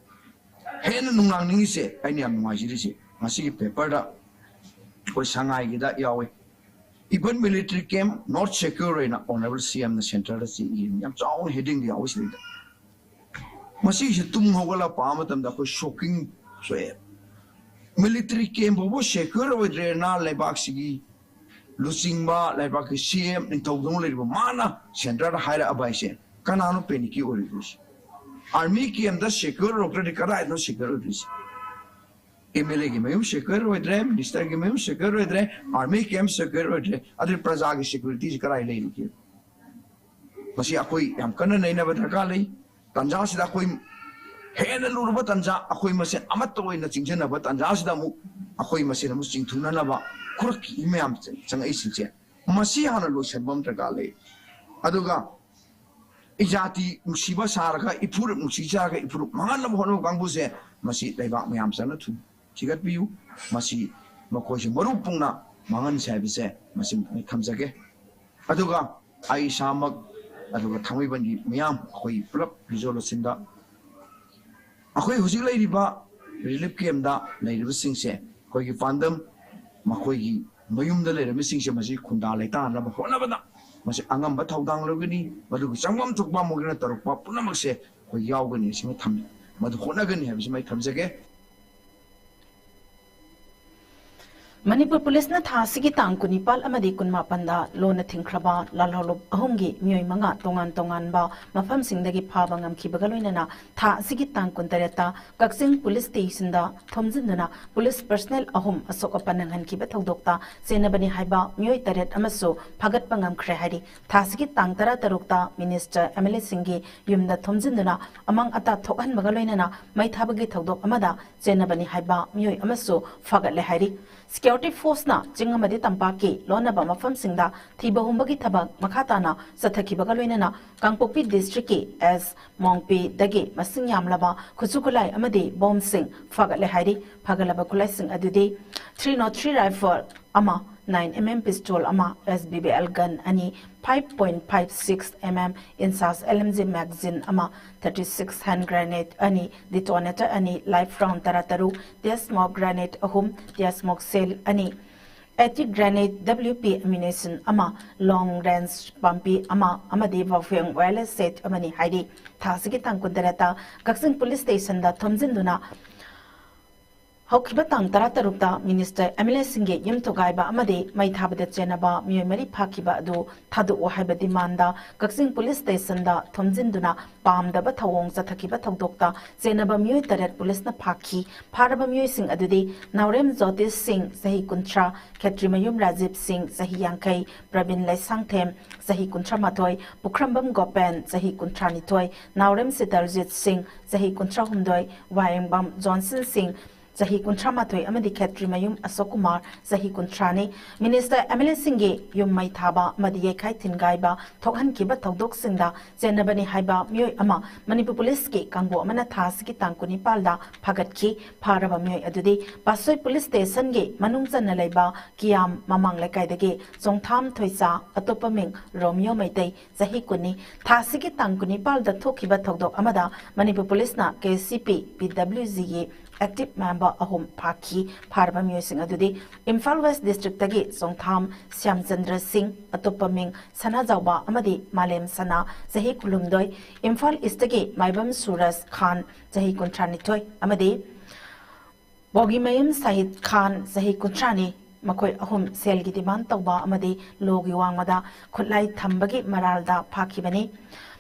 ꯍꯦꯟꯅ ꯅꯨꯡꯅꯥꯡꯅꯤꯡꯉꯤꯁꯦ, ꯑꯩꯅ ꯌꯥꯝ ꯅꯨꯡꯉꯥꯏꯖꯔꯤꯁꯦ, ꯉꯁꯤꯒꯤ ꯄꯦꯄꯔꯗ ꯑꯩꯈꯣꯏ ꯁꯉꯥꯏꯒꯤꯗ ꯌꯥꯎꯏ, even military camp not secure ꯍꯥꯏꯅ ꯑꯣꯅꯔꯦꯕꯜ ꯁꯤ ꯑꯦꯝꯅ ꯁꯦꯟꯇꯔꯗ ꯆꯦ ꯏꯔꯤ꯫ ꯌꯥꯝ ꯆꯥꯎꯅ ꯍꯦꯗꯤꯡꯗ ꯌꯥꯎꯏ ꯁꯤꯗꯩꯗ꯫ ꯃꯁꯤꯁꯦ ꯇꯨꯝ ꯍꯧꯒꯠꯂ ꯄꯥꯕ ꯃꯇꯝꯗ ꯑꯩꯈꯣꯏ ꯁꯣꯛꯀꯤꯡ ꯊꯣꯛꯑꯦ꯫ ꯃꯤꯂꯤꯇꯔꯤ ꯀꯦꯝꯞ ꯐꯥꯎꯕ ꯁꯦꯀ꯭ꯌꯣꯔ ꯑꯣꯏꯗ꯭ꯔꯦꯅ ꯂꯩꯕꯥꯛꯁꯤꯒꯤ ꯂꯨꯆꯤꯡꯕ, ꯂꯩꯕꯥꯛꯀꯤ ꯁꯤ ꯑꯦꯝ, ꯅꯤꯡꯊꯧꯗꯧꯅ ꯂꯩꯔꯤꯕ ꯃꯥꯅ ꯁꯦꯟꯇꯔꯗ ꯍꯥꯏꯔꯛꯑꯕ ꯍꯥꯏꯁꯦ, ꯀꯅꯥꯅꯣ ꯄꯦꯅꯤꯛꯀꯤ ꯑꯣꯏꯔꯤꯕꯁꯦ? ꯑꯥꯔꯃꯤ ꯀꯦꯝꯞꯇ ꯁꯦꯀ꯭ꯌꯣꯔ ꯑꯣꯏꯔꯛꯇ꯭ꯔꯗꯤ ꯀꯗꯥꯏꯗꯅꯣ ꯁꯦꯀ꯭ꯌꯣꯔ ꯑꯣꯏꯗꯣꯏꯁꯦ? ꯑꯦꯝ ꯑꯦꯜ ꯑꯦꯒꯤ ꯃꯌꯨꯝ ꯁꯦꯀ꯭ꯌꯣꯔ ꯑꯣꯏꯗ꯭ꯔꯦ, ꯃꯤꯅꯤꯁꯇꯔꯒꯤ ꯃꯌꯨꯝ ꯁꯦꯀ꯭ꯌꯣꯔ ꯑꯣꯏꯗ꯭ꯔꯦ, ꯑꯥꯔꯃꯤ ꯀꯦꯝꯞ ꯁꯦꯀ꯭ꯌꯣꯔ ꯑꯣꯏꯗ꯭ꯔꯦ, ꯑꯗꯨꯗꯤ ꯄ꯭ꯔꯖꯥꯒꯤ ꯁꯦꯀ꯭ꯌꯨꯔꯤꯇꯤꯁꯤ ꯀꯗꯥꯏ ꯂꯩꯔꯤꯒꯦ? ꯃꯁꯤ ꯑꯩꯈꯣꯏ ꯌꯥꯝ ꯀꯟꯅ ꯅꯩꯅꯕ ꯗꯔꯀꯥꯔ ꯂꯩ꯫ ꯇꯥꯟꯖꯥꯁꯤꯗ ꯑꯩꯈꯣꯏ ꯍꯦꯟꯅ ꯂꯨꯔꯕ ꯇꯥꯟꯖꯥ, ꯑꯩꯈꯣꯏ ꯃꯁꯦꯟ ꯑꯃꯠꯇ ꯑꯣꯏꯅ ꯆꯤꯡꯁꯤꯟꯅꯕ ꯇꯥꯟꯖꯥꯁꯤꯗ ꯑꯃꯨꯛ ꯑꯩꯈꯣꯏ ꯃꯁꯦꯟ ꯑꯃꯨꯛ ꯆꯤꯡꯊꯨꯅꯅꯕ ꯈꯨꯔꯛꯀꯤ ꯃꯌꯥꯝ ꯆꯪꯉꯛꯏꯁꯤꯡꯁꯦ, ꯃꯁꯤ ꯍꯥꯟꯅ ꯂꯣꯏꯁꯤꯟꯕ ꯑꯃ ꯗꯔꯀꯥꯔ ꯂꯩ꯫ ꯑꯗꯨꯒ ꯏꯖꯥꯇꯤ ꯅꯨꯡꯁꯤꯕ ꯁꯥꯔꯒ, ꯏꯐꯨꯔꯨꯞ ꯅꯨꯡꯁꯤ ꯁꯥꯔꯒ, ꯏꯐꯨꯔꯨꯞ ꯃꯥꯡꯍꯟꯅꯕ ꯍꯣꯠꯅꯕ ꯀꯥꯡꯕꯨꯁꯦ, ꯃꯁꯤ ꯂꯩꯕꯥꯛ ꯃꯌꯥꯝ ꯆꯪꯅ ꯊꯨ-, ꯊꯤꯒꯠꯄꯤꯌꯨ꯫ ꯃꯁꯤ ꯃꯈꯣꯏꯁꯨ ꯃꯔꯨ ꯄꯨꯡꯅ ꯃꯥꯡꯍꯟꯁꯦ ꯍꯥꯏꯕꯁꯦ ꯃꯁꯤ ꯊꯝꯖꯒꯦ꯫ ꯑꯗꯨꯒ ꯑꯩ ꯏꯁꯥꯃꯛ ꯑꯗꯨꯒ ꯊꯥꯡꯃꯩꯕꯟꯒꯤ ꯃꯤꯌꯥꯝ ꯑꯩꯈꯣꯏ ꯄꯨꯂꯞ resolutionꯗ ꯑꯩꯈꯣꯏ ꯍꯧꯖꯤꯛ ꯂꯩꯔꯤꯕ relief campꯇ ꯂꯩꯔꯤꯕꯁꯤꯡꯁꯦ ꯑꯩꯈꯣꯏꯒꯤ ꯄꯥꯟꯗꯝ ꯃꯈꯣꯏꯒꯤ ꯃꯌꯨꯝꯗ ꯂꯩꯔꯝꯃꯤꯁꯤꯡꯁꯦ ꯃꯁꯤ ꯈꯨꯟꯗꯥ ꯂꯩꯇꯥꯅꯕ ꯍꯣꯠꯅꯕꯗ ꯃꯁꯤ ꯑꯉꯝꯕ ꯊꯧꯗꯥꯡ ꯂꯧꯒꯅꯤ꯫ ꯃꯗꯨꯒꯤ ꯆꯪꯐꯝ ꯊꯣꯛꯄ ꯑꯃꯒꯅ ꯇꯧꯔꯛꯄ ꯄꯨꯝꯅꯃꯛꯁꯦ ꯑꯩꯈꯣꯏ ꯌꯥꯎꯒꯅꯤ ꯍꯥꯏꯁꯤꯃ ꯊꯝ-, ꯃꯗꯨ ꯍꯣꯠꯅꯒꯅꯤ ꯍꯥꯏꯕꯁꯤꯃ ꯑꯩ ꯊꯝꯖꯒꯦ꯫ ꯃꯅꯤꯄꯨꯔ ꯄꯨꯂꯤꯁꯅ ꯊꯥ ꯑꯁꯤꯒꯤ ꯇꯥꯡ ꯀꯨꯟꯅꯤꯄꯥꯜ ꯑꯃꯗꯤ ꯀꯨꯟꯃꯥꯄꯟꯗ ꯂꯣꯟꯅ ꯊꯤꯡꯈ꯭ꯔꯕ ꯂꯥꯜꯍꯧꯂꯨꯞ ꯑꯍꯨꯝꯒꯤ ꯃꯤꯑꯣꯏ ꯃꯉꯥ ꯇꯣꯉꯥꯟ ꯇꯣꯉꯥꯟꯕ ꯃꯐꯝꯁꯤꯡꯗꯒꯤ ꯐꯥꯕ ꯉꯝꯈꯤꯕꯒ ꯂꯣꯏꯅꯅ ꯊꯥ ꯑꯁꯤꯒꯤ ꯇꯥꯡ ꯀꯨꯟꯇꯔꯦꯠꯇ ꯀꯛꯆꯤꯡ ꯄꯨꯂꯤꯁ ꯁ꯭ꯇꯦꯁꯟꯗ ꯊꯣꯝꯖꯤꯟꯗꯨꯅ ꯄꯨꯂꯤꯁ personnel ꯑꯍꯨꯝ ꯑꯁꯣꯛ ꯑꯄꯟ ꯅꯪꯍꯟꯈꯤꯕ ꯊꯧꯗꯣꯛꯇ ꯆꯦꯟꯅꯕꯅꯤ ꯍꯥꯏꯕ ꯃꯤꯑꯣꯏ ꯇꯔꯦꯠ ꯑꯃꯁꯨ ꯐꯥꯒꯠꯄ ꯉꯝꯈ꯭ꯔꯦ ꯍꯥꯏꯔꯤ꯫ ꯊꯥ ꯑꯁꯤꯒꯤ ꯇꯥꯡ ꯇꯔꯥ ꯇꯔꯨꯛꯇ minister, MLAꯁꯤꯡꯒꯤ ꯌꯨꯝꯗ ꯊꯣꯝꯖꯤꯟꯗꯨꯅ ꯑꯃꯥꯡ ꯑꯇꯥ ꯊꯣꯛꯍꯟꯕꯒ ꯂꯣꯏꯅꯅ ꯃꯩ ꯊꯥꯕꯒꯤ ꯊꯧꯗꯣꯛ ꯑꯃꯗ ꯆꯦꯟꯅꯕꯅꯤ ꯍꯥꯏꯕ ꯃꯤꯑꯣꯏ ꯑꯃꯁꯨ ꯐꯥꯒꯠꯂꯦ ꯍꯥꯏꯔꯤ꯫ Security forceꯅ ꯆꯤꯡ ꯑꯃꯗꯤ ꯇꯝꯄꯥꯛꯀꯤ ꯂꯣꯟꯅꯕ ꯃꯐꯝꯁꯤꯡꯗ ꯊꯤꯕ ꯍꯨꯝꯕꯒꯤ ꯊꯕꯛ ꯃꯈꯥ ꯇꯥꯅ ꯆꯠꯊꯈꯤꯕꯒ ꯂꯣꯏꯅꯅ ꯀꯥꯡꯄꯣꯛꯄꯤ districtꯀꯤ ꯑꯦꯁ ꯃꯣꯡꯄꯤꯗꯒꯤ ꯃꯁꯤꯡ ꯌꯥꯝꯂꯕ ꯈꯨꯠꯁꯨ ꯈꯨꯠꯂꯥꯏ ꯑꯃꯗꯤ ꯕꯣꯝꯁꯤꯡ ꯐꯥꯒꯠꯂꯦ ꯍꯥꯏꯔꯤ꯫ ꯐꯥꯒꯠꯂꯕ ꯈꯨꯠꯂꯥꯏꯁꯤꯡ ꯑꯗꯨꯗꯤ three not three rifle ꯑꯃ, nine MM pistol ꯑꯃ, SBBL gun ꯑꯅꯤ, five point five six MM INSAS LMG magazine ꯑꯃ, thirty six hand grenade ꯑꯅꯤ, detonator ꯑꯅꯤ, live round ꯇꯔꯥ ꯇꯔꯨꯛ, tear smoke grenade ꯑꯍꯨꯝ, tear smoke shell ꯑꯅꯤ, eighty grenade WP ammunition ꯑꯃ, long range ꯄꯥꯝꯕꯤ ꯑꯃ ꯑꯃꯗꯤ Baofeng wireless set ꯑꯃꯅꯤ ꯍꯥꯏꯔꯤ꯫ ꯊꯥ ꯑꯁꯤꯒꯤ ꯇꯥꯡ ꯀꯨꯟꯇꯔꯦꯠꯇ ꯀꯛꯆꯤꯡ ꯄꯨꯂꯤꯁ ꯁ꯭ꯇꯦꯁꯟꯗ ꯊꯣꯝꯖꯤꯟꯗꯨꯅ ꯍꯧꯈꯤꯕ ꯇꯥꯡ ꯇꯔꯥ ꯇꯔꯨꯛꯇ minister, MLAꯁꯤꯡꯒꯤ ꯌꯨꯝ ꯊꯨꯒꯥꯏꯕ ꯑꯃꯗꯤ ꯃꯩ ꯊꯥꯕꯗ ꯆꯦꯟꯅꯕ ꯃꯤꯑꯣꯏ ꯃꯔꯤ ꯐꯥꯈꯤꯕ ꯑꯗꯨ ꯊꯥꯗꯣꯛꯑꯣ ꯍꯥꯏꯕ demandꯗ ꯀꯛꯆꯤꯡ ꯄꯨꯂꯤꯁ ꯁ꯭ꯇꯦꯁꯟꯗ ꯊꯣꯝꯖꯤꯟꯗꯨꯅ ꯄꯥꯝꯗꯕ ꯊꯧꯑꯣꯡ ꯆꯠꯊꯈꯤꯕ ꯊꯧꯗꯣꯛꯇ ꯆꯦꯟꯅꯕ ꯃꯤꯑꯣꯏ ꯇꯔꯦꯠ ꯄꯨꯂꯤꯁꯅ ꯐꯥꯈꯤ꯫ ꯐꯥꯔꯕ ꯃꯤꯑꯣꯏꯁꯤꯡ ꯑꯗꯨꯗꯤ ꯅꯥꯎꯔꯦꯝ ꯖꯣꯇꯤꯁ ꯁꯤꯡ, ꯆꯍꯤ ꯀꯨꯟꯊ꯭ꯔꯥ, ꯈꯦꯇ꯭ꯔꯤꯃꯌꯨꯝ ꯔꯥꯖꯤꯕ ꯁꯤꯡ, ꯆꯍꯤ ꯌꯥꯡꯈꯩ, ꯄ꯭ꯔꯕꯤꯟ ꯂꯩꯁꯥꯡꯊꯦꯝ, ꯆꯍꯤ ꯀꯨꯟꯊ꯭ꯔꯥ ꯃꯥꯊꯣꯏ, ꯄꯨꯈ꯭ꯔꯝꯕꯝ ꯒꯣꯄꯦꯟ, ꯆꯍꯤ ꯀꯨꯟꯊ꯭ꯔꯥ ꯅꯤꯊꯣꯏ, ꯅꯥꯎꯔꯦꯝ ꯁꯤꯇꯔꯖꯤꯠ ꯁꯤꯡ, ꯆꯍꯤ ꯀꯨꯟꯊ꯭ꯔꯥ ꯍꯨꯝꯗꯣꯏ, ꯋꯥꯍꯦꯡꯕꯝ ꯖꯣꯟꯁꯟ ꯁꯤꯡ, ꯆꯍꯤ ꯀꯨꯟꯊ꯭ꯔꯥ ꯃꯥꯊꯣꯏ ꯑꯃꯗꯤ ꯈꯦꯇ꯭ꯔꯤꯃꯌꯨꯝ ꯑꯁꯣꯛ ꯀꯨꯃꯥꯔ, ꯆꯍꯤ ꯀꯨꯟꯊ꯭ꯔꯥꯅꯤ꯫ ꯃꯤꯅꯤꯁꯇꯔ ꯑꯦꯝ ꯑꯦꯜ ꯑꯦꯁꯤꯡꯒꯤ ꯌꯨꯝ ꯃꯩ ꯊꯥꯕ ꯑꯃꯗꯤ ꯌꯩꯈꯥꯏ ꯊꯤꯟꯒꯥꯏꯕ ꯊꯣꯛꯍꯟꯈꯤꯕ ꯊꯧꯗꯣꯛꯁꯤꯡꯗ ꯆꯦꯟꯅꯕꯅꯤ ꯍꯥꯏꯕ ꯃꯤꯑꯣꯏ ꯑꯃ ꯃꯅꯤꯄꯨꯔ ꯄꯨꯂꯤꯁꯀꯤ ꯀꯥꯡꯕꯨ ꯑꯃꯅ ꯊꯥ ꯑꯁꯤꯒꯤ ꯇꯥꯡ ꯀꯨꯟꯅꯤꯄꯥꯜꯗ ꯐꯥꯒꯠꯈꯤ꯫ ꯐꯥꯔꯕ ꯃꯤꯑꯣꯏ ꯑꯗꯨꯗꯤ ꯄꯥꯠꯁꯣꯏ ꯄꯨꯂꯤꯁ ꯁ꯭ꯇꯦꯁꯟꯒꯤ ꯃꯅꯨꯡ ꯆꯟꯅ ꯂꯩꯕ ꯀꯤꯌꯥꯝ ꯃꯃꯥꯡ ꯂꯩꯀꯥꯏꯗꯒꯤ ꯆꯣꯡꯊꯥꯝ ꯊꯣꯏꯆꯥ, ꯑꯇꯣꯞꯄ ꯃꯤꯡ ꯔꯣꯃꯤꯌꯣ ꯃꯩꯇꯩ, ꯆꯍꯤ ꯀꯨꯟꯅꯤ꯫ ꯊꯥꯁꯤꯒꯤ ꯇꯥꯡ ꯀꯨꯟꯅꯤꯄꯥꯜꯗ ꯊꯣꯛꯈꯤꯕ ꯊꯧꯗꯣꯛ ꯑꯃꯗ ꯃꯅꯤꯄꯨꯔ ꯄꯨꯂꯤꯁꯅ ꯀꯦ ꯁꯤ ꯄꯤ, ꯄꯤ ꯗꯕ꯭ꯂꯤꯎ ꯖꯤꯒꯤ ꯑꯦꯛꯇꯤꯚ ꯃꯦꯝꯕꯔ ꯑꯍꯨꯝ ꯐꯥꯈꯤ꯫ ꯐꯥꯔꯕ ꯃꯤꯑꯣꯏꯁꯤꯡ ꯑꯗꯨꯗꯤ ꯏꯝꯐꯥꯜ ꯋꯦꯁ ꯗꯤꯁꯇ꯭ꯔꯤꯛꯇꯒꯤ ꯆꯣꯡꯊꯥꯝ ꯁ꯭ꯌꯥꯝꯆꯟꯗ꯭ꯔ ꯁꯤꯡ, ꯑꯇꯣꯞꯄ ꯃꯤꯡ ꯁꯅꯥꯖꯥꯎꯕ ꯑꯃꯗꯤ ꯃꯥꯂꯦꯝ ꯁꯅꯥ, ꯆꯍꯤ ꯀꯨꯟꯍꯨꯝꯗꯣꯏ, ꯏꯝꯐꯥꯜ ꯏꯁꯇꯒꯤ ꯃꯥꯏꯕꯝ ꯁꯨꯔꯖ ꯈꯥꯟ, ꯆꯍꯤ ꯀꯨꯟꯊ꯭ꯔꯥꯅꯤꯊꯣꯏ, ꯑꯃꯗꯤ ꯕꯣꯒꯤꯃꯌꯨꯝ ꯁꯥꯍꯤꯗ ꯈꯥꯟ, ꯆꯍꯤ ꯀꯨꯟꯊ꯭ꯔꯥꯅꯤ, ꯃꯈꯣꯏ ꯑꯍꯨꯝ ꯁꯦꯜꯒꯤ ꯗꯤꯃꯥꯟ ꯇꯧꯕ ꯑꯃꯗꯤ ꯂꯣꯒꯤ ꯋꯥꯡꯃꯗ ꯈꯨꯠꯂꯥꯏ ꯊꯝꯕꯒꯤ ꯃꯔꯥꯜꯗ ꯐꯥꯈꯤꯕꯅꯤ꯫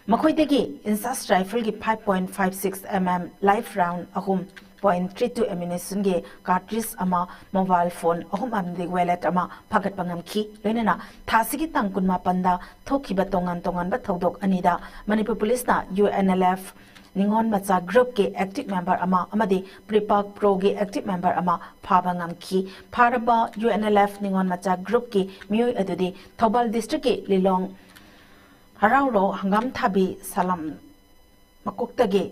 ꯃꯈꯣꯏꯗꯒꯤ ꯏꯟꯁꯥꯁ ꯔꯥꯏꯐꯜꯒꯤ five point five six M M live round ꯑꯍꯨꯝ, point three two ammunitionꯒꯤ cartridge ꯑꯃ, mobile phone ꯑꯍꯨꯝ ꯑꯃꯗꯤ wallet ꯑꯃ ꯐꯥꯒꯠꯄ ꯉꯝꯈꯤ꯫ ꯂꯣꯏꯅꯅ ꯊꯥꯁꯤꯒꯤ ꯇꯥꯡ ꯀꯨꯟꯃꯥꯄꯟꯗ ꯊꯣꯛꯈꯤꯕ ꯇꯣꯉꯥꯟ ꯇꯣꯉꯥꯟꯕ ꯊꯧꯗꯣꯛ ꯑꯅꯤꯗ ꯃꯅꯤꯄꯨꯔ ꯄꯨꯂꯤꯁꯅ U N L F ꯅꯤꯉꯣꯜ ꯃꯆꯥ groupꯀꯤ active member ꯑꯃ ꯑꯃꯗꯤ ꯄ꯭ꯔꯤꯄꯥꯛ ꯄ꯭ꯔꯣꯒꯤ active member ꯑꯃ ꯐꯥꯕ ꯉꯝꯈꯤ꯫ ꯐꯥꯔꯕ U N L F ꯅꯤꯉꯣꯜ ꯃꯆꯥ groupꯀꯤ ꯃꯤꯑꯣꯏ ꯑꯗꯨꯗꯤ ꯊꯧꯕꯥꯜ districtꯀꯤ ꯂꯤꯂꯣꯡ ꯍꯔꯥꯎꯔꯣ ꯍꯪꯒꯥꯝ ꯊꯥꯕꯤ ꯁꯂꯥꯝ ꯃꯀꯣꯛꯇꯒꯤ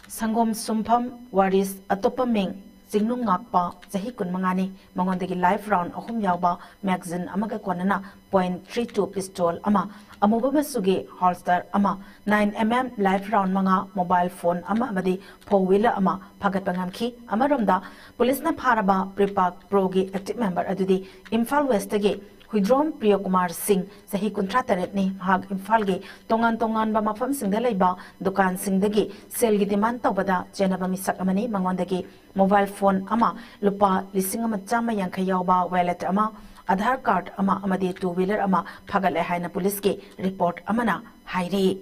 ꯁꯪꯒꯣꯝ ꯁꯨꯝꯐꯝ ꯋꯥꯔꯤꯁ, ꯑꯇꯣꯞꯄ ꯃꯤꯡ ꯆꯤꯡꯅꯨꯡ ꯉꯥꯛꯄ, ꯆꯍꯤ ꯀꯨꯟꯃꯉꯥꯅꯤ꯫ ꯃꯉꯣꯟꯗꯒꯤ live round ꯑꯍꯨꯝ ꯌꯥꯎꯕ magazine ꯑꯃꯒ ꯀꯣꯟꯅꯅ point three two pistol ꯑꯃ, ꯑꯃꯨꯕ ꯃꯆꯨꯒꯤ holster ꯑꯃ, nine M M live round ꯃꯉꯥ, mobile phone ꯑꯃ ꯑꯃꯗꯤ four wheeler ꯑꯃ ꯐꯥꯒꯠꯄ ꯉꯝꯈꯤ꯫ ꯑꯃꯔꯣꯝꯗ, ꯄꯨꯂꯤꯁꯅ ꯐꯥꯔꯕ ꯄ꯭ꯔꯤꯄꯥꯛ ꯄ꯭ꯔꯣꯒꯤ active member ꯑꯗꯨꯗꯤ ꯏꯝꯐꯥꯜ ꯋꯦꯁꯇꯒꯤ ꯍꯨꯏꯗ꯭ꯔꯣꯝ ꯄ꯭ꯔꯤꯌꯣꯀꯨꯃꯥꯔ ꯁꯤꯡ, ꯆꯍꯤ ꯀꯨꯟꯊ꯭ꯔꯥ ꯇꯔꯦꯠꯅꯤ꯫ ꯃꯍꯥꯛ ꯏꯝꯐꯥꯜꯒꯤ ꯇꯣꯉꯥꯟ ꯇꯣꯉꯥꯟꯕ ꯃꯐꯝꯁꯤꯡꯗ ꯂꯩꯕ ꯗꯨꯀꯥꯟꯁꯤꯡꯗꯒꯤ ꯁꯦꯜꯒꯤ demand ꯇꯧꯕꯗ ꯆꯦꯟꯅꯕ ꯃꯤꯁꯛ ꯑꯃꯅꯤ꯫ ꯃꯉꯣꯟꯗꯒꯤ mobile phone ꯑꯃ, ꯂꯨꯄꯥ ꯂꯤꯁꯤꯡ ꯑꯃ ꯆꯥꯝꯃ ꯌꯥꯡꯈꯩ ꯌꯥꯎꯕ wallet ꯑꯃ, Aadhaar card ꯑꯃ ꯑꯃꯗꯤ two wheeler ꯑꯃ ꯐꯥꯒꯠꯂꯦ ꯍꯥꯏꯅ ꯄꯨꯂꯤꯁꯀꯤ report ꯑꯃꯅ ꯍꯥꯏꯔꯤ꯫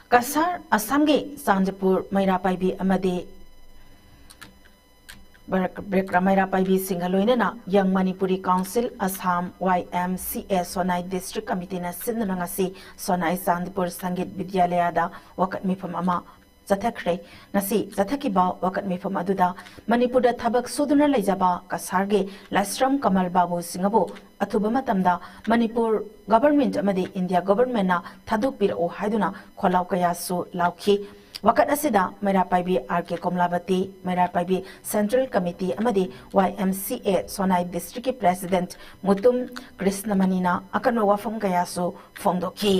ꯀꯁꯥꯔ, ꯑꯁꯥꯝꯒꯤ ꯆꯥꯟꯗꯄꯨꯔ, ꯃꯩꯔꯥ ꯄꯥꯏꯕꯤ ꯑꯃꯗꯤ ꯕ꯭ꯔꯦꯛ-, ꯕ꯭ꯔꯦꯛꯔ ꯃꯩꯔꯥ ꯄꯥꯏꯕꯤꯁꯤꯡꯒ ꯂꯣꯏꯅꯅ Young Manipuri Council Assam, Y M C A, ꯁꯣꯅꯥꯏ District Committeeꯅ ꯁꯤꯟꯗꯨꯅ ꯉꯁꯤ ꯁꯣꯅꯥꯏ ꯆꯥꯟꯗꯤꯄꯨꯔ ꯁꯪꯒꯤꯠ ꯕꯤꯗ꯭ꯌꯥꯂꯌꯥꯗ ꯋꯥꯀꯠ ꯃꯤꯐꯝ ꯑꯃ ꯆꯠꯊꯈ꯭ꯔꯦ꯫ ꯉꯁꯤ ꯆꯠꯊꯈꯤꯕ ꯋꯥꯀꯠ ꯃꯤꯐꯝ ꯑꯗꯨꯗ ꯃꯅꯤꯄꯨꯔꯗ ꯊꯕꯛ ꯁꯨꯗꯨꯅ ꯂꯩꯖꯕ ꯀꯁꯥꯔꯒꯤ ꯂꯥꯏꯁ꯭ꯔꯝ ꯀꯃꯜ ꯕꯥꯕꯨꯁꯤꯡ ꯑꯕꯨ ꯑꯊꯨꯕ ꯃꯇꯝꯗ ꯃꯅꯤꯄꯨꯔ government ꯑꯃꯗꯤ India governmentꯅ ꯊꯥꯗꯣꯛꯄꯤꯔꯛꯎ ꯍꯥꯏꯗꯨꯅ ꯈꯣꯜꯂꯥꯎ ꯀꯌꯥꯁꯨ ꯂꯥꯎꯈꯤ꯫ ꯋꯥꯀꯠ ꯑꯁꯤꯗ ꯃꯩꯔꯥ ꯄꯥꯏꯕꯤ R K ꯀꯣꯝꯂꯥꯕꯇꯤ, ꯃꯩꯔꯥ ꯄꯥꯏꯕꯤ Central Committee ꯑꯃꯗꯤ Y M C A ꯁꯣꯅꯥꯏ Districtꯀꯤ President Mutum ꯀ꯭ꯔꯤꯁꯅꯃꯅꯤꯅ ꯑꯀꯟꯕ ꯋꯥꯐꯝ ꯀꯌꯥꯁꯨ ꯐꯣꯡꯗꯣꯛꯈꯤ꯫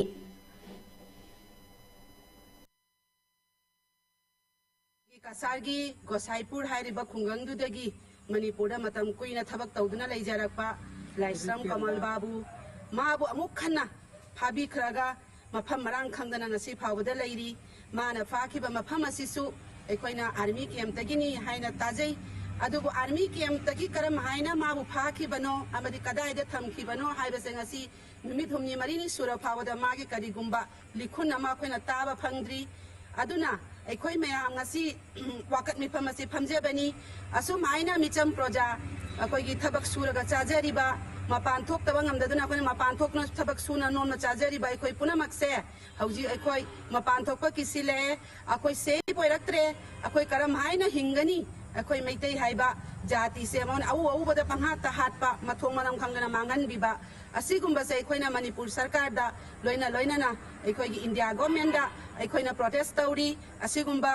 ꯀꯁꯥꯔꯒꯤ ꯒꯣꯁꯥꯏꯄꯨꯔ ꯍꯥꯏꯔꯤꯕ ꯈꯨꯡꯒꯪꯗꯨꯗꯒꯤ ꯃꯅꯤꯄꯨꯔꯗ ꯃꯇꯝ ꯀꯨꯏꯅ ꯊꯕꯛ ꯇꯧꯗꯨꯅ ꯂꯩꯖꯔꯛꯄ ꯂꯥꯏꯁ꯭ꯔꯝ ꯀꯃꯜ ꯕꯥꯕꯨ, ꯃꯥꯕꯨ ꯑꯃꯨꯛ ꯍꯟꯅ ꯐꯥꯕꯤꯈ꯭ꯔꯒ ꯃꯐꯝ ꯃꯔꯥꯡ ꯈꯪꯗꯅ ꯉꯁꯤ ꯐꯥꯎꯕꯗ ꯂꯩꯔꯤ꯫ ꯃꯥꯅ ꯐꯥꯈꯤꯕ ꯃꯐꯝ ꯑꯁꯤꯁꯨ ꯑꯩꯈꯣꯏꯅ army campꯇꯒꯤꯅꯤ ꯍꯥꯏꯅ ꯇꯥꯖꯩ꯫ ꯑꯗꯨꯕꯨ army campꯇꯒꯤ ꯀꯔꯝ ꯍꯥꯏꯅ ꯃꯥꯕꯨ ꯐꯥꯈꯤꯕꯅꯣ ꯑꯃꯗꯤ ꯀꯗꯥꯏꯗ ꯊꯝꯈꯤꯕꯅꯣ ꯍꯥꯏꯕꯁꯦ ꯉꯁꯤ ꯅꯨꯃꯤꯠ ꯍꯨꯝꯅꯤ ꯃꯔꯤꯅꯤ ꯁꯨꯔ ꯐꯥꯎꯕꯗ ꯃꯥꯒꯤ ꯀꯔꯤꯒꯨꯝꯕ ꯂꯤꯈꯨꯟ ꯑꯃ ꯑꯩꯈꯣꯏꯅ ꯇꯥꯕ ꯐꯪꯗ꯭ꯔꯤ꯫ ꯑꯗꯨꯅ ꯑꯩꯈꯣꯏ ꯃꯌꯥꯝ ꯉꯁꯤ ꯋꯥꯀꯠ ꯃꯤꯐꯝ ꯑꯁꯤ ꯐꯝꯖꯕꯅꯤ꯫ ꯑꯁꯨꯝ ꯍꯥꯏꯅ ꯃꯤꯆꯝ ꯄ꯭ꯔꯖꯥ, ꯑꯩꯈꯣꯏꯒꯤ ꯊꯕꯛ ꯁꯨꯔꯒ ꯆꯥꯖꯔꯤꯕ, ꯃꯄꯥꯟ ꯊꯣꯛꯇꯕ ꯉꯝꯗꯗꯨꯅ ꯑꯩꯈꯣꯏꯅ ꯃꯄꯥꯟ ꯊꯣꯛꯅ ꯊꯕꯛ ꯁꯨꯅ ꯅꯣꯝꯅ ꯆꯥꯖꯔꯤꯕ ꯑꯩꯈꯣꯏ ꯄꯨꯝꯅꯃꯛꯁꯦ ꯍꯧꯖꯤꯛ ꯑꯩꯈꯣꯏ ꯃꯄꯥꯟ ꯊꯣꯛꯄ ꯀꯤꯁꯤꯜꯂꯛꯑꯦ꯫ ꯑꯩꯈꯣꯏ safe ꯑꯣꯏꯔꯛꯇ꯭ꯔꯦ꯫ ꯑꯩꯈꯣꯏ ꯀꯔꯝ ꯍꯥꯏꯅ ꯍꯤꯡꯒꯅꯤ? ꯑꯩꯈꯣꯏ ꯃꯩꯇꯩ ꯍꯥꯏꯕ ꯖꯥꯇꯤꯁꯦ ꯃꯉꯣꯟꯗ ꯑꯎ ꯑꯎꯕꯗ ꯄꯪꯍꯥꯠꯇ ꯍꯥꯠꯄ, ꯃꯊꯣꯡ ꯃꯔꯝ ꯈꯪꯗꯅ ꯃꯥꯡꯍꯟꯕꯤꯕ, ꯑꯁꯤꯒꯨꯝꯕꯁꯦ ꯑꯩꯈꯣꯏꯅ ꯃꯅꯤꯄꯨꯔ ꯁꯔꯀꯥꯔꯗ ꯂꯣꯏꯅ ꯂꯣꯏꯅꯅ ꯑꯩꯈꯣꯏꯒꯤ India governmentꯗ ꯑꯩꯈꯣꯏꯅ protest ꯇꯧꯔꯤ꯫ ꯑꯁꯤꯒꯨꯝꯕ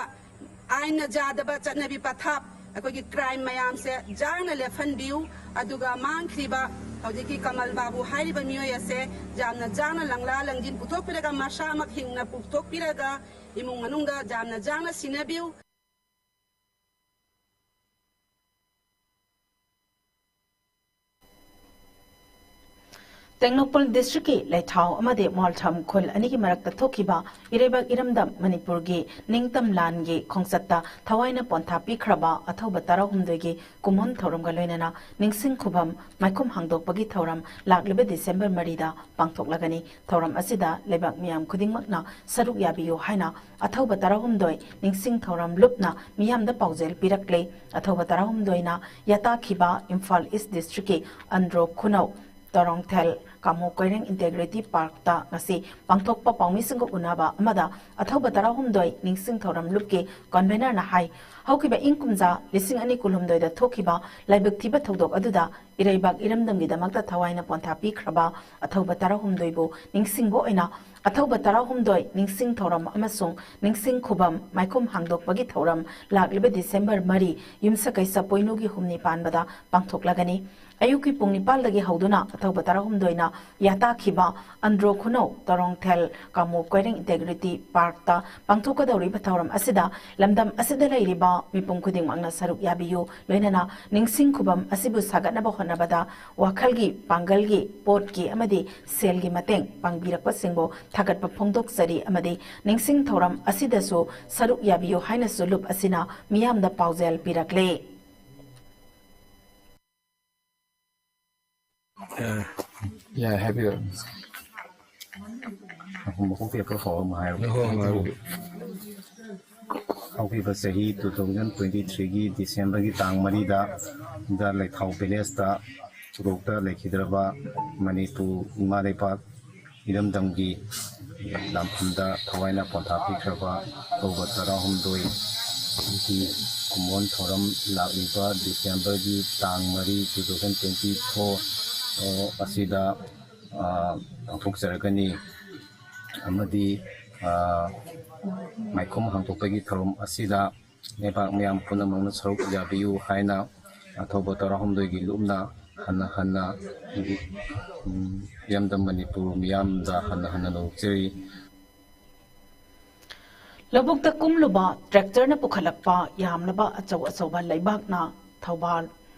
ꯑꯥꯏꯟꯅ ꯌꯥꯗꯕ ꯆꯠꯅꯕꯤ ꯄꯊꯥꯞ, ꯑꯩꯈꯣꯏꯒꯤ crime ꯃꯌꯥꯝꯁꯦ ꯌꯥꯡꯅ ꯂꯦꯞꯍꯟꯕꯤꯌꯨ꯫ ꯑꯗꯨꯒ ꯃꯥꯡꯈ꯭ꯔꯤꯕ ꯍꯧꯖꯤꯛꯀꯤ ꯀꯃꯜ ꯕꯥꯕꯨ ꯍꯥꯏꯔꯤꯕ ꯃꯤꯑꯣꯏ ꯑꯁꯦ ꯌꯥꯝꯅ ꯌꯥꯡꯅ ꯂꯪꯂꯥ ꯂꯪꯖꯤꯟ ꯄꯨꯊꯣꯛꯄꯤꯔꯒ, ꯃꯁꯥꯃꯛ ꯍꯤꯡꯅ ꯄꯨꯊꯣꯛꯄꯤꯔꯒ, ꯏꯃꯨꯡ ꯃꯅꯨꯡꯗ ꯌꯥꯝꯅ ꯌꯥꯡꯅ ꯁꯤꯟꯅꯕꯤꯌꯨ꯫ ꯇꯦꯡꯅꯧꯄꯜ ꯗꯤꯁꯇ꯭ꯔꯤꯛꯀꯤ ꯂꯩꯊꯥꯎ ꯑꯃꯗꯤ ꯃꯣꯜꯊꯝ ꯈꯨꯜ ꯑꯅꯤꯒꯤ ꯃꯔꯛꯇ ꯊꯣꯛꯈꯤꯕ ꯏꯔꯩꯕꯥꯛ ꯏꯔꯝꯗꯝ ꯃꯅꯤꯄꯨꯔꯒꯤ ꯅꯤꯡꯇꯝ ꯂꯥꯟꯒꯤ ꯈꯣꯡꯆꯠꯇ ꯊꯋꯥꯏꯅ ꯄꯣꯟꯊꯥ ꯄꯤꯈ꯭ꯔꯕ ꯑꯊꯧꯕ ꯇꯔꯥꯍꯨꯝꯗꯣꯏꯒꯤ ꯀꯨꯝꯑꯣꯟ ꯊꯧꯔꯝꯒ ꯂꯣꯏꯅꯅ ꯅꯤꯡꯁꯤꯡ ꯈꯨꯕꯝ ꯃꯥꯏꯈꯨꯝ ꯍꯥꯡꯗꯣꯛꯄꯒꯤ ꯊꯧꯔꯝ ꯂꯥꯛꯂꯤꯕ ꯗꯤꯁꯦꯝꯕꯔ ꯃꯔꯤꯗ ꯄꯥꯡꯊꯣꯛꯂꯒꯅꯤ꯫ ꯊꯧꯔꯝ ꯑꯁꯤꯗ ꯂꯩꯕꯥꯛ ꯃꯤꯌꯥꯝ ꯈꯨꯗꯤꯡꯃꯛꯅ ꯁꯔꯨꯛ ꯌꯥꯕꯤꯌꯨ ꯍꯥꯏꯅ ꯑꯊꯧꯕ ꯇꯔꯥꯍꯨꯝꯗꯣꯏ ꯅꯤꯡꯁꯤꯡ ꯊꯧꯔꯝ ꯂꯨꯞꯅ ꯃꯤꯌꯥꯝꯗ ꯄꯥꯎꯖꯦꯜ ꯄꯤꯔꯛꯂꯦ꯫ ꯑꯊꯧꯕ ꯇꯔꯥꯍꯨꯝꯗꯣꯏꯅ ꯌꯥꯇꯥꯈꯤꯕ ꯏꯝꯐꯥꯜ ꯏꯁ ꯗꯤꯁꯇ꯭ꯔꯤꯛꯀꯤ ꯑꯟꯗ꯭ꯔꯣ ꯈꯨꯅꯧ ꯇꯣꯔꯣꯡꯊꯦꯜ ꯀꯥꯃꯣ ꯀꯣꯏꯔꯦꯡ ꯏꯟꯇꯦꯒ꯭ꯔꯤꯇꯤ ꯄꯥꯔꯛꯇ ꯉꯁꯤ ꯄꯥꯡꯊꯣꯛꯄ ꯄꯥꯎꯃꯤꯁꯤꯡꯒ ꯎꯅꯕ ꯑꯃꯗ ꯑꯊꯧꯕ ꯇꯔꯥꯍꯨꯝꯗꯣꯏ ꯅꯤꯡꯁꯤꯡ ꯊꯧꯔꯝ ꯂꯨꯞꯀꯤ ꯀꯟꯚꯦꯅꯔꯅ ꯍꯥꯏ, ꯍꯧꯈꯤꯕ ꯏꯪ ꯀꯨꯝꯖꯥ ꯂꯤꯁꯤꯡ ꯑꯅꯤ ꯀꯨꯟꯍꯨꯝꯗꯣꯏꯗ ꯊꯣꯛꯈꯤꯕ ꯂꯥꯏꯕꯛ ꯊꯤꯕ ꯊꯧꯗꯣꯛ ꯑꯗꯨꯗ ꯏꯔꯩꯕꯥꯛ ꯏꯔꯝꯗꯝꯒꯤꯗꯃꯛꯇ ꯊꯋꯥꯏꯅ ꯄꯣꯟꯊꯥ ꯄꯤꯈ꯭ꯔꯕ ꯑꯊꯧꯕ ꯇꯔꯥꯍꯨꯝꯗꯣꯏꯕꯨ ꯅꯤꯡꯁꯤꯡꯕ ꯑꯣꯏꯅ ꯑꯊꯧꯕ ꯇꯔꯥꯍꯨꯝꯗꯣꯏ ꯅꯤꯡꯁꯤꯡ ꯊꯧꯔꯝ ꯑꯃꯁꯨꯡ ꯅꯤꯡꯁꯤꯡ ꯈꯨꯕꯝ ꯃꯥꯏꯈꯨꯝ ꯍꯥꯡꯗꯣꯛꯄꯒꯤ ꯊꯧꯔꯝ ꯂꯥꯛꯂꯤꯕ ꯗꯤꯁꯦꯝꯕꯔ ꯃꯔꯤ ꯌꯨꯝꯁꯀꯩꯁ ꯄꯣꯏꯅꯨꯒꯤ ꯍꯨꯝꯅꯤ ꯄꯥꯟꯕꯗ ꯄꯥꯡꯊꯣꯛꯂꯒꯅꯤ꯫ ꯑꯌꯨꯛꯀꯤ ꯄꯨꯡ ꯅꯤꯄꯥꯜꯗꯒꯤ ꯍꯧꯗꯨꯅ ꯑꯊꯧꯕ ꯇꯔꯥꯍꯨꯝꯗꯣꯏꯅ ꯌꯥꯇꯥꯈꯤꯕ ꯑꯟꯗ꯭ꯔꯣ ꯈꯨꯅꯧ ꯇꯣꯔꯣꯡꯊꯦꯜ ꯀꯥꯃꯣ ꯀꯣꯏꯔꯦꯡ ꯏꯟꯇꯦꯒ꯭ꯔꯤꯇꯤ ꯄꯥꯔꯛꯇ ꯄꯥꯡꯊꯣꯛꯀꯗꯧꯔꯤꯕ ꯊꯧꯔꯝ ꯑꯁꯤꯗ ꯂꯝꯗꯝ ꯑꯁꯤꯗ ꯂꯩꯔꯤꯕ ꯃꯤꯄꯨꯝ ꯈꯨꯗꯤꯡꯃꯛꯅ ꯁꯔꯨꯛ ꯌꯥꯕꯤꯌꯨ, ꯂꯣꯏꯅꯅ ꯅꯤꯡꯁꯤꯡ ꯈꯨꯕꯝ ꯑꯁꯤꯕꯨ ꯁꯥꯒꯠꯅꯕ ꯍꯣꯠꯅꯕꯗ ꯋꯥꯈꯜꯒꯤ, ꯄꯥꯡꯒꯜꯒꯤ, ꯄꯣꯠꯀꯤ ꯑꯃꯗꯤ ꯁꯦꯜꯒꯤ ꯃꯇꯦꯡ ꯄꯥꯡꯕꯤꯔꯛꯄꯁꯤꯡꯕꯨ ꯊꯥꯒꯠꯄ ꯐꯣꯡꯗꯣꯛꯆꯔꯤ ꯑꯃꯗꯤ ꯅꯤꯡꯁꯤꯡ ꯊꯧꯔꯝ ꯑꯁꯤꯗꯁꯨ ꯁꯔꯨꯛ ꯌꯥꯕꯤꯌꯨ ꯍꯥꯏꯅꯁꯨ ꯂꯨꯞ ꯑꯁꯤꯅ ꯃꯤꯌꯥꯝꯗ ꯄꯥꯎꯖꯦꯜ ꯄꯤꯔꯛꯂꯦ꯫ ꯑ, ꯌꯥꯏ, ꯍꯥꯏꯕꯤꯌꯨ꯫ ꯃꯀꯣꯛꯇꯒꯤ ꯑꯃꯨꯛꯀ ꯍꯧꯔ ꯑꯃꯨꯛ ꯍꯥꯏꯔꯣ꯫ ꯍꯣꯏ, ꯍꯣꯏ, ꯍꯥꯏꯕꯤꯌꯨ꯫ ꯍꯧꯈꯤꯕ ꯆꯍꯤ two thousand twenty-threeꯒꯤ ꯗꯤꯁꯦꯝꯕꯔꯒꯤ ꯇꯥꯡ ꯃꯔꯤꯗ ꯗ ꯂꯩꯊꯥꯎ ꯚꯤꯂꯦꯖꯇ ꯁꯣꯔꯣꯛꯇ ꯂꯩꯈꯤꯗ꯭ꯔꯕ ꯃꯅꯤꯄꯨꯔ ꯏꯃꯥ ꯂꯩꯄꯥꯛ ꯏꯔꯝꯗꯝꯒꯤ ꯂꯥꯟꯐꯝꯗ ꯊꯋꯥꯏꯅ ꯄꯣꯟꯊꯥ ꯄꯤꯈ꯭ꯔꯕ ꯑꯊꯧꯕ ꯇꯔꯥꯍꯨꯝꯗꯣꯏꯒꯤ ꯀꯨꯝꯑꯣꯟ ꯊꯧꯔꯝ ꯂꯥꯛꯂꯤꯕ ꯗꯤꯁꯦꯝꯕꯔꯒꯤ ꯇꯥꯡ ꯃꯔꯤ, two thousand twenty-four, ꯑ, ꯑꯁꯤꯗ, ꯑ, ꯄꯥꯡꯊꯣꯛꯆꯔꯒꯅꯤ꯫ ꯑꯃꯗꯤ, ꯑ, ꯃꯥꯏꯈꯨꯝ ꯍꯥꯡꯗꯣꯛꯄꯒꯤ ꯊꯧꯔꯝ ꯑꯁꯤꯗ ꯂꯩꯕꯥꯛ ꯃꯤꯌꯥꯝ ꯄꯨꯝꯅꯃꯛꯅ ꯁꯔꯨꯛ ꯌꯥꯕꯤꯌꯨ ꯍꯥꯏꯅ ꯑꯊꯧꯕ ꯇꯔꯥꯍꯨꯝꯗꯣꯏꯒꯤ ꯂꯨꯞꯅ ꯍꯟꯅ ꯍꯟꯅ, ꯎꯝ, ꯏꯔꯝꯗꯝ ꯃꯅꯤꯄꯨꯔ ꯃꯤꯌꯥꯝꯗ ꯍꯟꯅ ꯍꯟꯅ ꯅꯧꯖꯔꯤ꯫ ꯂꯧꯕꯨꯛꯇ ꯀꯨꯝꯂꯨꯕ ꯇ꯭ꯔꯦꯛꯇꯔꯅ ꯄꯨꯈꯠꯂꯛꯄ ꯌꯥꯝꯂꯕ ꯑꯆꯧ ꯑꯆꯧꯕ ꯂꯩꯕꯥꯛꯅ ꯊꯧꯕꯥꯜ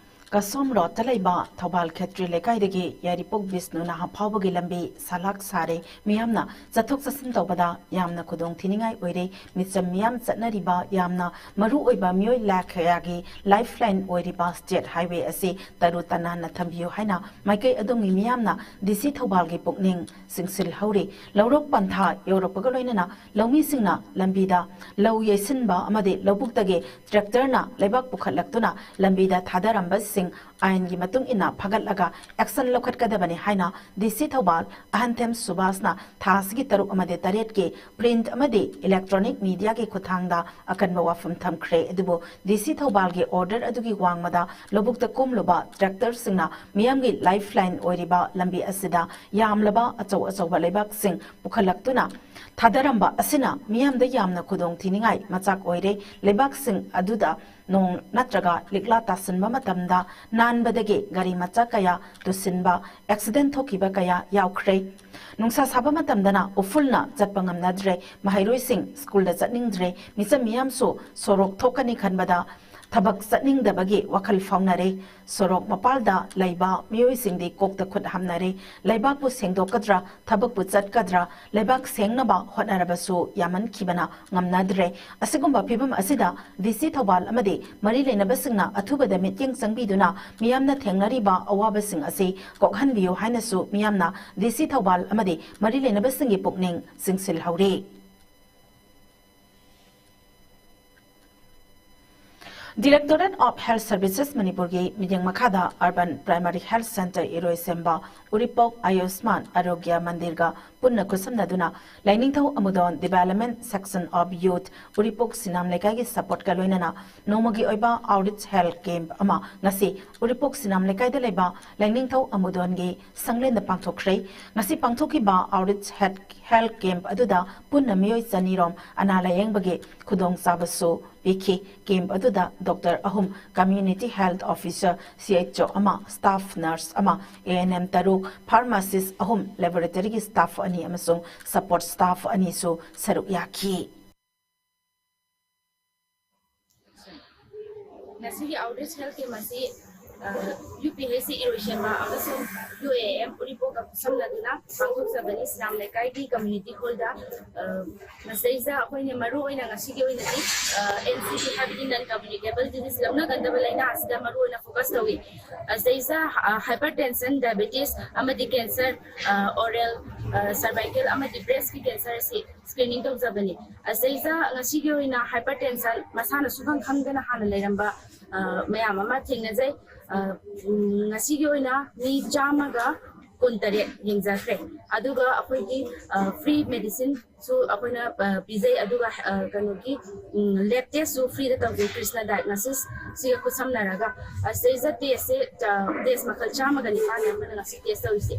ꯀꯁꯣꯝ ꯔꯣꯗꯇ ꯂꯩꯕ ꯊꯧꯕꯥꯜ ꯈꯦꯇ꯭ꯔꯤ ꯂꯩꯀꯥꯏꯗꯒꯤ ꯌꯥꯏꯔꯤꯄꯣꯛ ꯕꯤꯁꯅꯨ ꯅꯍꯥ ꯐꯥꯎꯕꯒꯤ ꯂꯝꯕꯤ ꯁꯂꯥꯛ ꯁꯥꯔꯦ꯫ ꯃꯤꯌꯥꯝꯅ ꯆꯠꯊꯣꯛ ꯆꯠꯁꯤꯟ ꯇꯧꯕꯗ ꯌꯥꯝꯅ ꯈꯨꯗꯣꯡ ꯊꯤꯅꯤꯡꯉꯥꯏ ꯑꯣꯏꯔꯦ꯫ ꯃꯤꯆꯝ ꯃꯤꯌꯥꯝ ꯆꯠꯅꯔꯤꯕ ꯌꯥꯝꯅ ꯃꯔꯨ ꯑꯣꯏꯕ ꯃꯤꯑꯣꯏ ꯂꯥꯈ ꯀꯌꯥꯒꯤ ꯂꯥꯏꯐ ꯂꯥꯏꯟ ꯑꯣꯏꯔꯤꯕ ꯁ꯭ꯇꯦꯠ ꯍꯥꯏꯋꯦ ꯑꯁꯤ ꯇꯔꯨ ꯇꯅꯥꯟꯅ ꯊꯝꯕꯤꯌꯨ ꯍꯥꯏꯅ ꯃꯥꯏꯀꯩ ꯑꯗꯣꯝꯒꯤ ꯃꯤꯌꯥꯝꯅ ꯗꯤ ꯁꯤ ꯊꯧꯕꯥꯜꯒꯤ ꯄꯨꯛꯅꯤꯡ ꯆꯤꯡꯁꯤꯜꯍꯧꯔꯤ꯫ ꯂꯧꯔꯣꯛ ꯄꯟꯊꯥ ꯌꯧꯔꯛꯄꯒ ꯂꯣꯏꯅꯅ ꯂꯧꯃꯤꯁꯤꯡꯅ ꯂꯝꯕꯤꯗ ꯂꯧ ꯌꯩꯁꯤꯟꯕ ꯑꯃꯗꯤ ꯂꯧꯕꯨꯛꯇꯒꯤ ꯇ꯭ꯔꯦꯛꯇꯔꯅ ꯂꯩꯕꯥꯛ ꯄꯨꯈꯠꯂꯛꯇꯨꯅ ꯂꯝꯕꯤꯗ ꯊꯥꯗꯔꯝꯕꯁꯤꯡ ꯑꯥꯏꯟꯒꯤ ꯃꯇꯨꯡ ꯏꯟꯅ ꯐꯒꯠꯂꯒ ꯑꯦꯛꯁꯟ ꯂꯧꯈꯠꯀꯗꯕꯅꯤ ꯍꯥꯏꯅ ꯗꯤ ꯁꯤ ꯊꯧꯕꯥꯜ ꯑꯍꯟꯊꯦꯝ ꯁꯨꯕꯥꯁꯅ ꯊꯥ ꯑꯁꯤꯒꯤ ꯇꯔꯨꯛ ꯑꯃꯗꯤ ꯇꯔꯦꯠꯀꯤ ꯄ꯭ꯔꯤꯟꯠ ꯑꯃꯗꯤ ꯏꯂꯦꯛꯇ꯭ꯔꯣꯅꯤꯛ ꯃꯤꯗꯤꯌꯥꯒꯤ ꯈꯨꯠꯊꯥꯡꯗ ꯑꯀꯟꯕ ꯋꯥꯐꯝ ꯊꯝꯈ꯭ꯔꯦ꯫ ꯑꯗꯨꯕꯨ ꯗꯤ ꯁꯤ ꯊꯧꯕꯥꯜꯒꯤ ꯑꯣꯔꯗꯔ ꯑꯗꯨꯒꯤ ꯋꯥꯡꯃꯗ ꯂꯧꯕꯨꯛꯇ ꯀꯨꯝꯂꯨꯕ ꯇ꯭ꯔꯦꯛꯇꯔꯁꯤꯡꯅ ꯃꯤꯌꯥꯝꯒꯤ ꯂꯥꯏꯐ ꯂꯥꯏꯟ ꯑꯣꯏꯔꯤꯕ ꯂꯝꯕꯤ ꯑꯁꯤꯗ ꯌꯥꯝꯂꯕ ꯑꯆꯧ ꯑꯆꯧꯕ ꯂꯩꯕꯥꯛꯁꯤꯡ ꯄꯨꯈꯠꯂꯛꯇꯨꯅ ꯊꯥꯗꯔꯝꯕ ꯑꯁꯤꯅ ꯃꯤꯌꯥꯝꯗ ꯌꯥꯝꯅ ꯈꯨꯗꯣꯡ ꯊꯤꯅꯤꯡꯉꯥꯏ ꯃꯆꯥꯛ ꯑꯣꯏꯔꯦ꯫ ꯂꯩꯕꯥꯛꯁꯤꯡ ꯑꯗꯨꯗ ꯅꯣꯡ ꯅꯠꯇ꯭ꯔꯒ ꯂꯤꯛꯂꯥ ꯇꯥꯁꯤꯟꯕ ꯃꯇꯝꯗ ꯅꯥꯟꯕꯗꯒꯤ ꯒꯥꯔꯤ ꯃꯆꯥ ꯀꯌꯥ ꯇꯨꯁꯤꯟꯕ, ꯑꯦꯛꯁꯤꯗꯦꯟ ꯊꯣꯛꯈꯤꯕ ꯀꯌꯥ ꯌꯥꯎꯈ꯭ꯔꯦ꯫ ꯅꯨꯡꯁꯥ ꯁꯥꯕ ꯃꯇꯝꯗꯅ ꯎꯐꯨꯜꯅ ꯆꯠꯄ ꯉꯝꯅꯗ꯭ꯔꯦ, ꯃꯍꯩꯔꯣꯏꯁꯤꯡ ꯁ꯭ꯀꯨꯜꯗ ꯆꯠꯅꯤꯡꯗ꯭ꯔꯦ, ꯃꯤꯆꯝ ꯃꯤꯌꯥꯝꯁꯨ ꯁꯣꯔꯣꯛ ꯊꯣꯛꯀꯅꯤ ꯈꯟꯕꯗ ꯊꯕꯛ ꯆꯠꯅꯤꯡꯗꯕꯒꯤ ꯋꯥꯈꯜ ꯐꯥꯎꯅꯔꯦ꯫ ꯁꯣꯔꯣꯛ ꯃꯄꯥꯜꯗ ꯂꯩꯕ ꯃꯤꯑꯣꯏꯁꯤꯡꯗꯤ ꯀꯣꯛꯇ ꯈꯨꯠ ꯍꯥꯝꯅꯔꯦ꯫ ꯂꯩꯕꯥꯛꯄꯨ ꯁꯦꯡꯗꯣꯛꯀꯗ꯭ꯔꯥ, ꯊꯕꯛꯄꯨ ꯆꯠꯀꯗ꯭ꯔꯥ, ꯂꯩꯕꯥꯛ ꯁꯦꯡꯅꯕ ꯍꯣꯠꯅꯔꯕꯁꯨ ꯌꯥꯃꯟꯈꯤꯕꯅ ꯉꯝꯅꯗ꯭ꯔꯦ꯫ ꯑꯁꯤꯒꯨꯝꯕ ꯐꯤꯚꯝ ꯑꯁꯤꯗ ꯗꯤ ꯁꯤ ꯊꯧꯕꯥꯜ ꯑꯃꯗꯤ ꯃꯔꯤ ꯂꯩꯅꯕꯁꯤꯡꯅ ꯑꯊꯨꯕꯗ ꯃꯤꯠꯌꯦꯡ ꯆꯪꯕꯤꯗꯨꯅ ꯃꯤꯌꯥꯝꯅ ꯊꯦꯡꯅꯔꯤꯕ ꯑꯋꯥꯕꯁꯤꯡ ꯑꯁꯤ ꯀꯣꯛꯍꯟꯕꯤꯌꯨ ꯍꯥꯏꯅꯁꯨ ꯃꯤꯌꯥꯝꯅ ꯗꯤ ꯁꯤ ꯊꯧꯕꯥꯜ ꯑꯃꯗꯤ ꯃꯔꯤ ꯂꯩꯅꯕꯁꯤꯡꯒꯤ ꯄꯨꯛꯅꯤꯡ ꯆꯤꯡꯁꯤꯜꯍꯧꯔꯤ꯫ Directorate of Health Services ꯃꯅꯤꯄꯨꯔꯒꯤ ꯃꯤꯠꯌꯦꯡ ꯃꯈꯥꯗ Urban Primary Health Centre ꯏꯔꯣꯏꯁꯦꯝꯕ, ꯎꯔꯤꯄꯣꯛ ꯑꯌꯨꯁꯃꯥꯟ ꯑꯔꯣꯒ꯭ꯌ ꯃꯟꯗꯤꯔꯒ ꯄꯨꯟꯅ ꯈꯨꯠꯁꯝꯅꯗꯨꯅ ꯂꯥꯏꯅꯤꯡꯊꯧ ꯑꯃꯨꯗꯣꯟ Development Section of Youth ꯎꯔꯤꯄꯣꯛ ꯁꯤꯅꯥꯝ ꯂꯩꯀꯥꯏꯒꯤ ꯁꯄꯣꯔꯠꯀ ꯂꯣꯏꯅꯅ ꯅꯣꯡꯃꯒꯤ ꯑꯣꯏꯕ ꯑꯥꯎꯠꯔꯤꯆ ꯍꯦꯜꯊ ꯀꯦꯝꯞ ꯑꯃ ꯉꯁꯤ ꯎꯔꯤꯄꯣꯛ ꯁꯤꯅꯥꯝ ꯂꯩꯀꯥꯏꯗ ꯂꯩꯕ ꯂꯥꯏꯅꯤꯡꯊꯧ ꯑꯃꯨꯗꯣꯟꯒꯤ ꯁꯪꯂꯦꯟꯗ ꯄꯥꯡꯊꯣꯛꯈ꯭ꯔꯦ꯫ ꯉꯁꯤ ꯄꯥꯡꯊꯣꯛꯈꯤꯕ ꯑꯥꯎꯠꯔꯤꯆ ꯍꯦꯜꯊ ꯍꯦꯜꯊ ꯀꯦꯝꯞ ꯑꯗꯨꯗ ꯄꯨꯟꯅ ꯃꯤꯑꯣꯏ ꯆꯅꯤꯔꯣꯝ ꯑꯅꯥ ꯂꯥꯌꯦꯡꯕꯒꯤ ꯈꯨꯗꯣꯡꯆꯥꯕꯁꯨ ꯄꯤꯈꯤ꯫ ꯀꯦꯝꯞ ꯑꯗꯨꯗ ꯗꯣꯛꯇꯔ ꯑꯍꯨꯝ, ꯀꯝꯃ꯭ꯌꯨꯅꯤꯇꯤ ꯍꯦꯜꯊ ꯑꯣꯐꯤꯁꯔ, ꯁꯤ ꯑꯩꯆ ꯑꯣ ꯑꯃ, ꯁ꯭ꯇꯥꯐ ꯅꯔꯁ ꯑꯃ, ꯑꯦ ꯑꯦꯟ ꯑꯦꯝ ꯇꯔꯨꯛ, ꯐꯥꯔꯃꯥꯁꯤꯁ ꯑꯍꯨꯝ, ꯂꯦꯕꯣꯔꯦꯇꯔꯤꯒꯤ ꯁ꯭ꯇꯥꯐ ꯑꯅꯤ ꯑꯃꯁꯨꯡ ꯁꯄꯣꯔꯠ ꯁ꯭ꯇꯥꯐ ꯑꯅꯤꯁꯨ ꯁꯔꯨꯛ ꯌꯥꯈꯤ꯫ ꯉꯁꯤꯒꯤ ꯑꯥꯎꯠꯔꯤꯆ ꯍꯦꯜꯊ ꯀꯦꯝꯞ ꯑꯁꯤ ꯌꯨ ꯄꯤ ꯑꯩꯆ ꯁꯤ ꯏꯔꯣꯏꯁꯦꯝꯕ ꯑꯃꯁꯨꯡ ꯌꯨ ꯑꯦ ꯑꯦꯝ ꯎꯔꯤꯄꯣꯛꯀ ꯈꯨꯠꯁꯝꯅꯗꯨꯅ ꯄꯥꯡꯊꯣꯛꯆꯕꯅꯤ ꯁꯤꯅꯥꯝ ꯂꯩꯀꯥꯏꯒꯤ ꯀꯝꯃ꯭ꯌꯨꯅꯤꯇꯤ ꯍꯣꯜꯗ꯫ ꯃꯁꯤꯗꯩꯁꯤꯗ ꯑꯩꯈꯣꯏꯅ ꯃꯔꯨ ꯑꯣꯏꯅ ꯉꯁꯤꯒꯤ ꯑꯣꯏꯅꯗꯤ ꯑꯦꯟ ꯁꯤ ꯗꯤ ꯍꯥꯏꯕꯗꯤ ꯅꯟ ꯀꯝꯃ꯭ꯌꯨꯅꯤꯀꯦꯕꯜ ꯗꯤꯖꯤꯁ, ꯂꯧꯅꯒꯟꯗꯕ ꯂꯥꯏꯅꯥ ꯑꯁꯤꯗ ꯃꯔꯨ ꯑꯣꯏꯅ ꯐꯣꯀꯁ ꯇꯧꯏ꯫ ꯑꯁꯤꯗꯩꯁꯤꯗ ꯍꯥꯏꯄꯔ ꯇꯦꯟꯁꯟ, ꯗꯥꯏꯕꯦꯇꯤꯁ ꯑꯃꯗꯤ ꯀꯦꯟꯁꯔ, ꯑꯣꯔꯦꯜ, ꯁꯔꯚꯥꯏꯀꯦꯜ ꯑꯃꯗꯤ ꯕ꯭ꯔꯦꯁꯀꯤ ꯀꯦꯟꯁꯔ ꯑꯁꯤ ꯁ꯭ꯀ꯭ꯔꯤꯅꯤꯡ ꯇꯧꯖꯕꯅꯤ꯫ ꯑꯁꯤꯗꯩꯁꯤꯗ ꯉꯁꯤꯒꯤ ꯑꯣꯏꯅ ꯍꯥꯏꯄꯔ ꯇꯦꯟꯁꯟ ꯃꯁꯥꯅ ꯁꯨꯈꯪ ꯈꯪꯗꯅ ꯍꯥꯟꯅ ꯂꯩꯔꯝꯕ ꯃꯌꯥꯝ ꯑꯃ ꯊꯦꯡꯅꯖꯩ꯫ ꯉꯁꯤꯒꯤ ꯑꯣꯏꯅ ꯃꯤ ꯆꯥꯝꯃꯒ ꯀꯨꯟꯇꯔꯦꯠ ꯌꯦꯡꯖꯈ꯭ꯔꯦ꯫ ꯑꯗꯨꯒ ꯑꯩꯈꯣꯏꯒꯤ ꯐ꯭ꯔꯤ ꯃꯦꯗꯤꯁꯤꯟꯁꯨ ꯑꯩꯈꯣꯏꯅ ꯄꯤꯖꯩ꯫ ꯑꯗꯨꯒ ꯀꯩꯅꯣꯒꯤ ꯂꯦꯕ ꯇꯦꯁꯁꯨ ꯐ꯭ꯔꯤꯗ ꯇꯧꯖꯩ, ꯀ꯭ꯔꯤꯁꯅ ꯗꯥꯏꯒꯅꯣꯁꯤꯁꯁꯤꯒ ꯈꯨꯠꯁꯝꯅꯔꯒ꯫ ꯑꯁꯤꯗꯩꯁꯤꯗ ꯇꯦꯁꯁꯦ, ꯇꯦꯁ ꯃꯈꯜ ꯆꯥꯝꯃꯒ ꯅꯤꯄꯥꯟꯅꯦ ꯑꯩꯈꯣꯏꯅ ꯉꯁꯤ ꯇꯦꯁ ꯇꯧꯔꯤꯁꯦ꯫